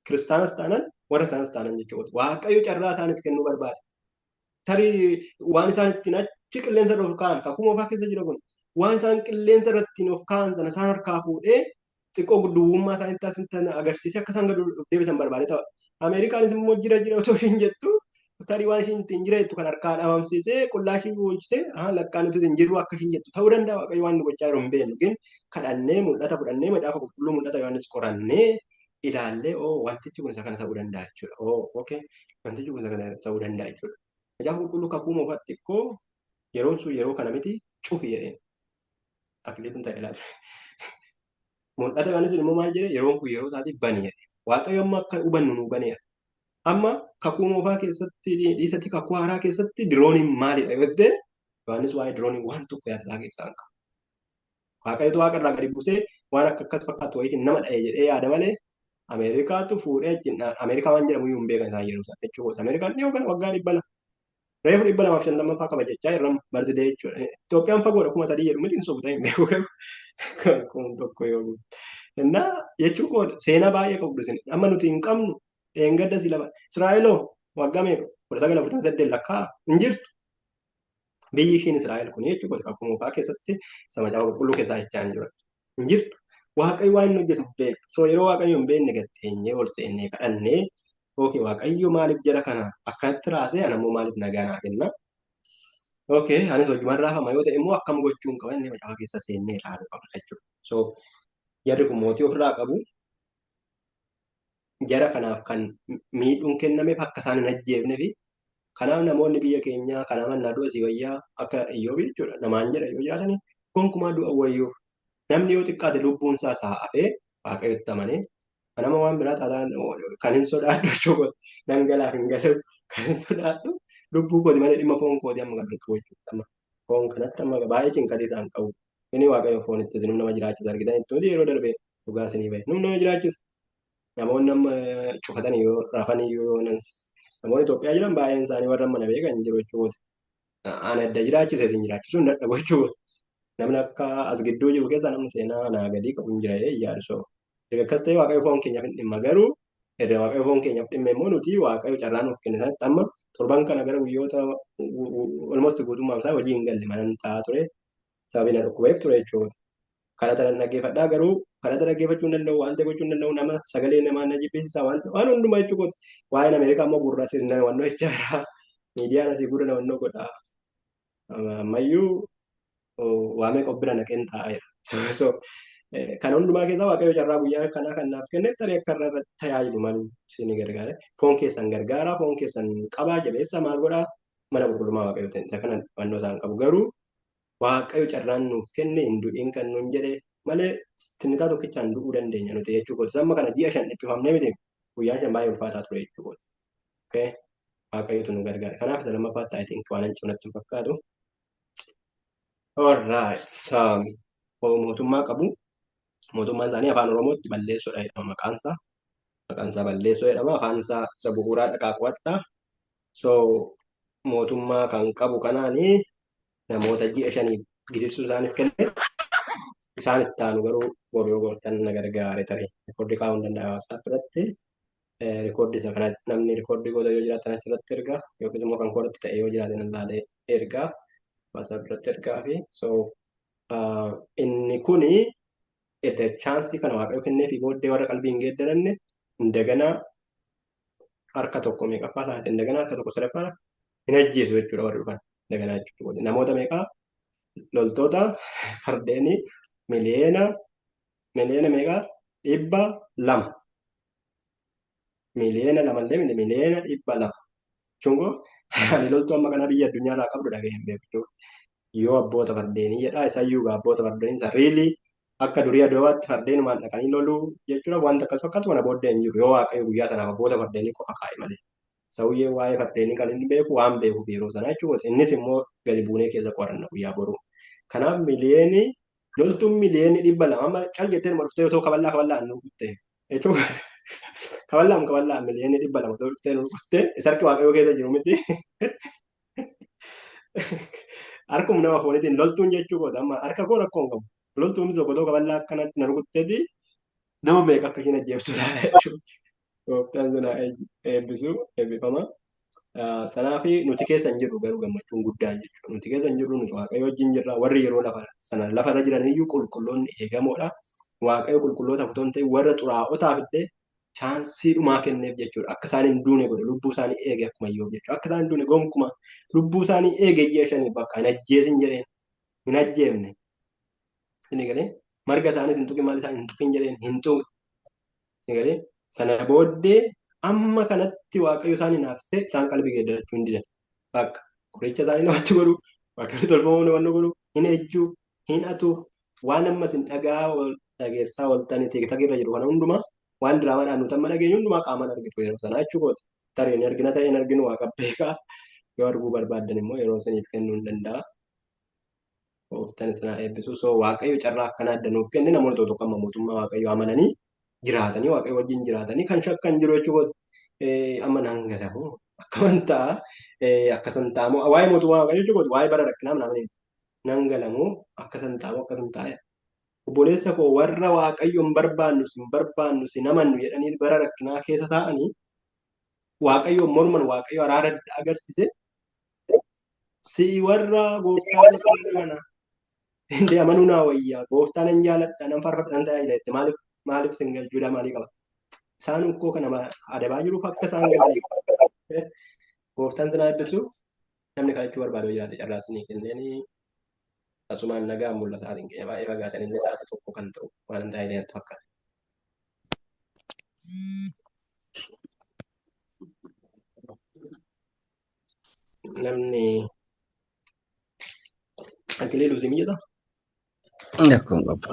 Kiristaanas taanan warra isaanis taanan jechuudha. Waaqayyo carraa isaaniif kennuu barbaada. Tarii waan isaan ittiin achi qilleensa irra of kaa'an kakuu moofaa keessa jira kun waan isaan qilleensa irra ittiin of kaa'an sana isaan harkaa fuudhee xiqqoo duwwummaa isaaniitti asitti agarsiisee akka isaan gad of deebisan barbaade ta'a. Ameerikaanis immoo jira jira otoo isheen jettu tarii waan isheen ittiin jira jettu kan harkaa dhabamsiisee qullaa ishee oolchisee lakkaa nuti hin jirru akka isheen jettu ta'uu danda'a. Waaqayyo waan nu gochaa jiru hin beeknu. Gin kadhannee mul'ata fudhannee macaafa qulqulluu mul'ata Yohaannis qorannee ilaallee oo wantichi kun isa kana ta'uu danda'a jechuudha. Oo okay wantichi kun isa kana ta'uu danda'a jechuudha. Macaafa qulqulluu kakuu moofaatti ikkoo yeroon sun yeroo kana miti cufi jedheen. Akiliiluun ta'e ilaalu. Mul'ata Yohaannis immoo maal jedhe yeroon kun yeroo isaati bani jedhe. Waaqayyo amma akka hubannu nu baneera. Amma kakuu moofaa keessatti dhiisatti kakuu haaraa keessatti dirooniin maalidha yoo jette Yohaannis waa'ee diroonii waan tokko yaada isaa keessaa hin qabu. Waaqayyotu waaqa irraa gadi buusee waan akka akkas fakkaatu wayiitiin nama dha'e jedhee yaada malee Ameerikaatu fuudhee achiin Ameerikaa waan jedhamu iyyuu hin beekan isaan yeroo isaa jechuudha. Ameerikaan dhiyoo kana waggaa 200 reefu 250ffaa kabajachaa jirra bartidee jechuudha. Itoophiyaan fagoodha 3000 jedhu miti hin sobu ta'e hin beeku garuu 1000 yoo guutu. Innaa jechuun koo seenaa baay'ee qabdu isin amma nuti hin qabnu dheengadda si lafa Israa'eloo waggaa meeqa 1948 lakkaa hin jirtu. Biyyi ishiin Israa'el kun jechuudha kakuu moofaa keessatti isa macaafa qulqulluu keessaa jechaa hin jiru. Hin jirtu. Waaqayyo waan inni hojjetu hin beeku. So yeroo Waaqayyo hin beekne gatteenyee ol seennee kadhannee Okay, Waaqayyo maaliif jara kana akkanatti raasee ana immoo maaliif nagaa naa kenna? Okay, anis hojumaan raafama yoo ta'e immoo akkam gochuun qaba inni macaafa keessa seennee ilaaluu qabna jechuudha. So jarri kun mootii ofirraa qabu. Jara kanaaf kan miidhuun kennameef akka isaan hin ajjeefne fi kanaaf namoonni biyya keenyaa kanaaf annaa du'a sii wayyaa akka Iyyoobii jechuudha. Namaan jedha yoo jiraatani gonkumaa du'a wayyuuf namni yoo xiqqaate lubbuun isaa isaa hafee Waaqayyotti amanee nama waan biraa taataan kan hin sodaadhu jechuudha. Nan galaaf hin galu kan hin sodaadhu lubbuu kooti malee dhimma foon kooti amma kan qabu jechuudha. Amma foon kanatti amma baay'ee cinqatii isaan qabu. Inni Waaqayyo foon itti isin nama jiraachisa argitan itti yeroo darbe dhugaa isinii bahe. Num nama jiraachisa. Namoonni amma cufatan yoo rafan yoo namoonni Itoophiyaa jiran baay'een isaanii warra mana beekan jiru jechuudha. Ana adda jiraachise isin jiraachisuu hin dadhabu jechuudha. Namni akka as gidduu jiru keessa namni seenaa anaa gadii qabu hin jira yaadu so. Erga akkas ta'e Waaqayyo foon keenyaaf hin dhimma garuu erga Waaqayyo foon keenyaaf dhimme immoo nuti Waaqayyo carraa nuuf kenne sanatti amma torban kana gara guyyoota almost guutummaan isaa hojii hin galle manan taa'aa ture sababii na dhukkubeef ture jechuudha. Kadhata nan dhaggeeffadhaa garuu kadhata dhaggeeffachuu hin danda'u waan ta'e gochuu hin danda'u nama sagalee namaa na jibbisiisa waan ta'e waan hundumaa jechuudha. Waa'een Ameerikaa immoo gurra sirna wannoo jechaa miidiyaan asii gurra wannoo godha. Ammayyuu waamee qobbira naqeen taa'aa jira. So kan hundumaa keessaa Waaqayyo carraa guyyaa kanaa kan naaf kenne tarii akka irra tajaajilu malu isin gargaara. Foon keessan gargaara, foon keessan qabaa, jabeessa maal godhaa mana qulqullummaa Waaqayyo ta'e. Isa kana fannoo isaan qabu garuu Waaqayyo carraan nuuf kenne hin du'in kan nuun jedhe malee tinnitaa tokkichaan du'uu dandeenya nuti jechuu kooti. Amma kana ji'a 5 dhiphifamnee miti guyyaan 5 baay'ee ulfaataa ture jechuu kooti. Okay. Waaqayyotu nu gargaara. Kanaaf isa lammaffaatti I think waan hin natti hin fakkaatu. Alright. Mootummaa qabu. Mootummaan isaanii afaan Oromootti balleessuudha jedhama maqaan isaa. Maqaan isaa balleessoo jedhama. Afaan isaa isa bu'uuraa dhaqaa qo'adha. So mootummaa kan qabu kanaani namoota ji'a 5 gidirsuu isaaniif kenne. Isaan itti aanu garuu boru yoo gooftaan na gargaare tarii rikoordii kaa'uu hin danda'a WhatsApp irratti. Rikoordii isa kana namni rikoordii goota yoo jiraatan achirratti ergaa yookiis immoo kan koorratti ta'e yoo jiraate nan laalee ergaa WhatsApp irratti ergaa fi so inni kuni edda chaansii kana Waaqayyo kennee fi booddee warra qalbii hin geeddaranne indaganaa harka tokko meeqaffaa isaaniitti indaganaa harka tokko sadaffaa hin ajjeesu jechuudha warri dhufan indaganaa jechuudha. Namoota meeqaa loltoota fardeenii miliyoona meeqaa 200 miliyoona lamallee miti miliyoona 200 jechuun ani loltuu amma kana biyya addunyaa irraa qabdu dhaga'ee hin beeku jechuudha. Yoo abboota fardeenii jedha isayyuu abboota fardeenii isa riilii akka durii Adowaatti fardeenumaan dhaqanii loluu jechuudha wanta akkas fakkaatu kana booddee hin jiru yoo Waaqayyo guyyaa sanaaf abboota fardeenii qofa kaa'e malee. Saawuyyee waa'ee fardeenii kan inni beeku waan beekuuf yeroo sanaa jechuudha. Innis immoo gadi buunee keessa qoranna guyyaa boruu. Kanaaf miliyoonii loltuun miliyoonii 200 amma cal jettee numa dhuftee otoo kaballaa kaballaan nu kutte jechuudha. Kaballaan kaballaan miliyoonii 200 otoo dhuftee nu kutte isa harki Waaqayyoo keessa jiru miti. Harkuma nama fooniitiin loltuun jechuu koota amma harka koo rakkoo hin qabu. Loltuun tokko tokko kaballaa akkanatti na rukutteeti nama meeqa akka isheen ajjeeftu ilaala jechuudha. Gooftaan sun haa eebbisu eebbifama. Sanaa fi nuti keessa hin jirru garuu gammachuun guddaan jechuudha. Nuti keessa hin jirru nuti Waaqayyo wajjin jirra. Warri yeroo lafa sana lafarra jiran iyyuu qulqulloonni eegamoodha. Waaqayyo qulqulloota otoo hin ta'in warra xuraa'otaaf illee chaansii dhumaa kenneef jechuudha. Akka isaan hin duune godhe lubbuu isaanii eege akkuma Iyyoob jechuudha. Akka isaan hin duune gonkumaa lubbuu isaanii eege ji'a 5 bakka hin ajjeesin jedheen hin ajjeefne. Inni galee marga isaanis hin tuqin maal isaan hin tuqin jedheen hin tuqne. Inni galee sana booddee amma kanatti Waaqayyo isaan hinaafsee isaan qalbii geeddarachuu hin didan. Bakka qoricha isaanii namatti godhu, waaqayyo tolfamuu namatti godhu, hin ejjuu, hin atu, waan ammas hin dhagaa dhageessaa ooltanii tiiktakii irra jiru kana hundumaa waan diraamaadhaan nuti amma dhageenyu hundumaa qaamaan argitu yeroo sanaa jechuu kooti. Tarii hin argina ta'e hin arginu Waaqa beekaa yoo arguu barbaaddan immoo yeroo isiniif kennuu hin danda'a. Gooftaan isin haa eebbisu. So Waaqayyo carraa akkanaa adda nuuf kenne namoonni tokko tokko amma mootummaa Waaqayyo amananii jiraatanii Waaqayyo wajjin jiraatanii kan shakkan jiru jechuu kooti. Amma nan galamu akkaman ta'a akkasan ta'amu waa'ee mootummaa Waaqayyo jechuu kooti waa'ee bara rakkinaa namni nan galamu akkasan ta'amu akkasan ta'a. Obboleessa koo warra Waaqayyo hin barbaannu sin barbaannu sin amannu jedhanii bara rakkinaa keessa taa'anii Waaqayyo morman Waaqayyo araara agarsiise si warra gooftaa mana hindi amanuu naa wayyaa gooftaa nan jaaladha nan faarfadha nan tajaajila jette maaliif sin galchuudha maalii qaba Isaan ukkoo kana adabaa jiruuf akka isaan galaniif. Gooftaan sinaa eebbisu namni kadhachuu barbaadu jiraate carraa isinii kenneen asumaan nagaan mul'ata sa'aatiin keenya baay'ee fagaatan illee sa'aatii tokko kan ta'u waan hin taane natti fakkaata. Namni Akiliiluu si mijata? Akkuma qabu.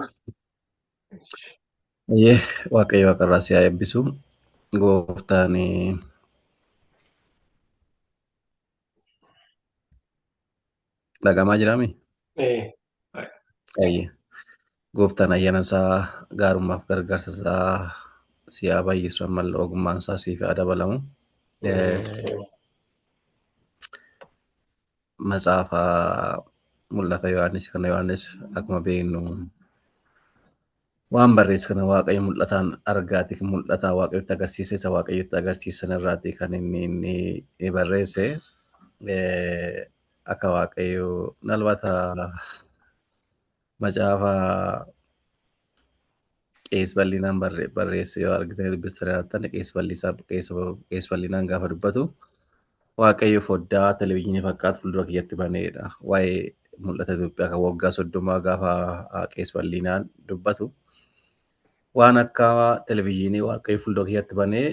Eeyyee Waaqayyo waaqarraa si haa eebbisu. Gooftaan dhagamaa jiraami? Ee. Eeyyee. Gooftaan ayyaana isaa gaarummaaf gargaarsa isaa si haa baay'isu ammallee ogummaan isaa siif haa dabalamu. Matsaafa mul'ata Yohaannis kana Yohaannis akkuma beeknu waan barreesse kana Waaqayyo mul'ataan argaati mul'ataa Waaqayyotti agarsiise isa Waaqayyotti agarsiisan irraati kan inni barreesse akka Waaqayyo nalbata macaafa qees bal'inaan barreesse yoo argitanii dubbistanii jiraattan qees bal'isaa qees bal'inaan gaafa dubbatu Waaqayyo foddaa televizyiinii fakkaatu fuuldura kiyyatti baneedha. Waa'ee mul'ata Itoophiyaa kan waggaa 30 gaafa qees bal'inaan dubbatu. Waan akka televizyiinii Waaqayyo fuuldura kiyyatti banee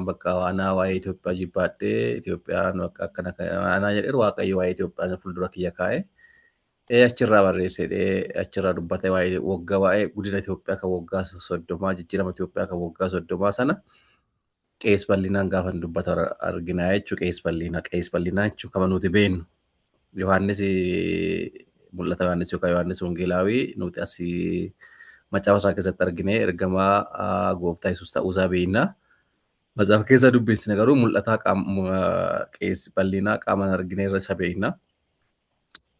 bakka waanaa waa'ee Itoophiyaa jibbaadhee Itoophiyaan bakka akkana kanaa jedheeru Waaqayyo waa'ee Itoophiyaa fuuldura kiyya kaa'e. Achirraa barreessee achirraa dubbate waa'ee waggaa waa'ee guddina Itoophiyaa kan waggaa 30 jijjiirama Itoophiyaa kan waggaa 30 sana qees bal'inaan gaafa dubbata argina jechuudha. Qees bal'inaa qees bal'inaa jechuun kama nuti beeknu. Yohaannis mul'ata Yohaannis yookaan Yohaannis Wangeelaawii nuti asii macaafa isaa keessatti argine ergamaa gooftaa Yesuus ta'uusaa beekna. Macaafa keessa dubbisne garuu mul'ataa qees bal'inaa qaamaan argine irra isa beekna.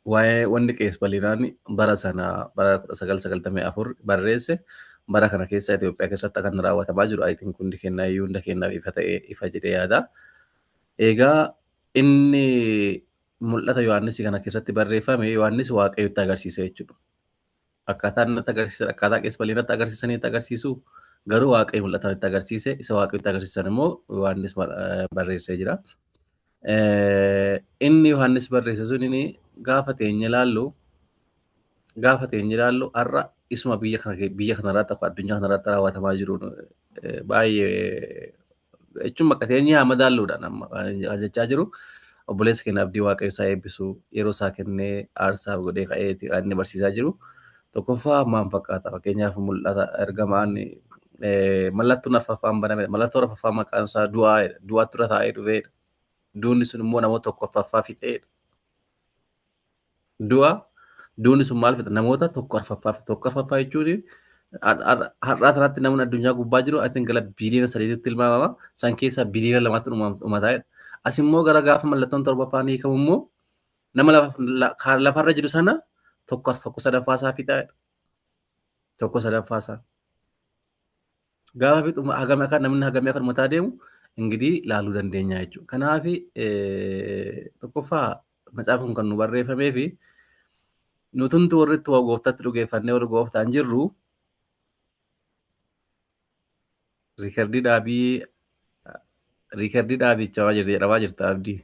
Waa'ee wanni qees bal'inaan bara sana bara 1994 barreesse bara kana keessa Itoophiyaa keessatti akka inni raawwatamaa jiru ayitiin hundi kennaa iyyuu hunda kennaaf ifa ta'ee ifa jedhee yaada. Egaa inni mul'ata Yohaannis kana keessatti barreeffame Yohaannis Waaqayyotti agarsiise jechuudha. Akkaataa inni itti agarsiisan akkaataa qees bal'inatti agarsiisanii itti agarsiisu garuu Waaqayyo mul'ataan itti agarsiise isa Waaqayyotti agarsiisan immoo Yohaannis barreessee jira. Inni Yohaannis barreesse sun inni gaafa teenye ilaallu gaafa teenye ilaallu har'a isuma biyya kana biyya kanarratti akka addunyaa kanarratti raawwatamaa jiru baay'ee jechuun bakka teenye haa madaalluudhaan amma jechaa jiru. Obboleessa keenya abdii Waaqayyo isaa eebbisu yeroo isaa kennee aarsaaf godhee ka'ee inni barsiisaa jiru. Tokkoffaa maal fakkaata fakkeenyaaf mul'ata ergamaan mallattoon arfaffaan baname mallattoon arfaffaa maqaan isaa du'aa du'aatu irra taa'ee dhufeedha. Duunni sun immoo namoota tokko arfaffaa fixeedha. Du'a duuni sun maal fixa namoota tokko arfaffaa fixa tokko arfaffaa jechuun har'aa sanatti namni addunyaa gubbaa jiru atiin gara biliyoona 3tti tilmaamama san keessaa biliyoona 2tti dhumataa jedha. As immoo gara gaafa mallattoon torbaffaan hiikamu immoo nama lafarra jiru sana tokko tokko sadaffaa isaa fixaa jedha. Tokko sadaffaa isaa. Gaafa fixu hagamii akka namni hagamii akka dhumataa deemu ingidihi ilaaluu dandeenya jechuudha. Kanaaf tokkoffaa macaafni kun kan nu barreeffamee fi nutuntu warri itti gooftaatti dhugeeffannee warri gooftaan jirru riikardii dhaabii riikardii dhaabichaa jirti jedhamaa jirta abdii.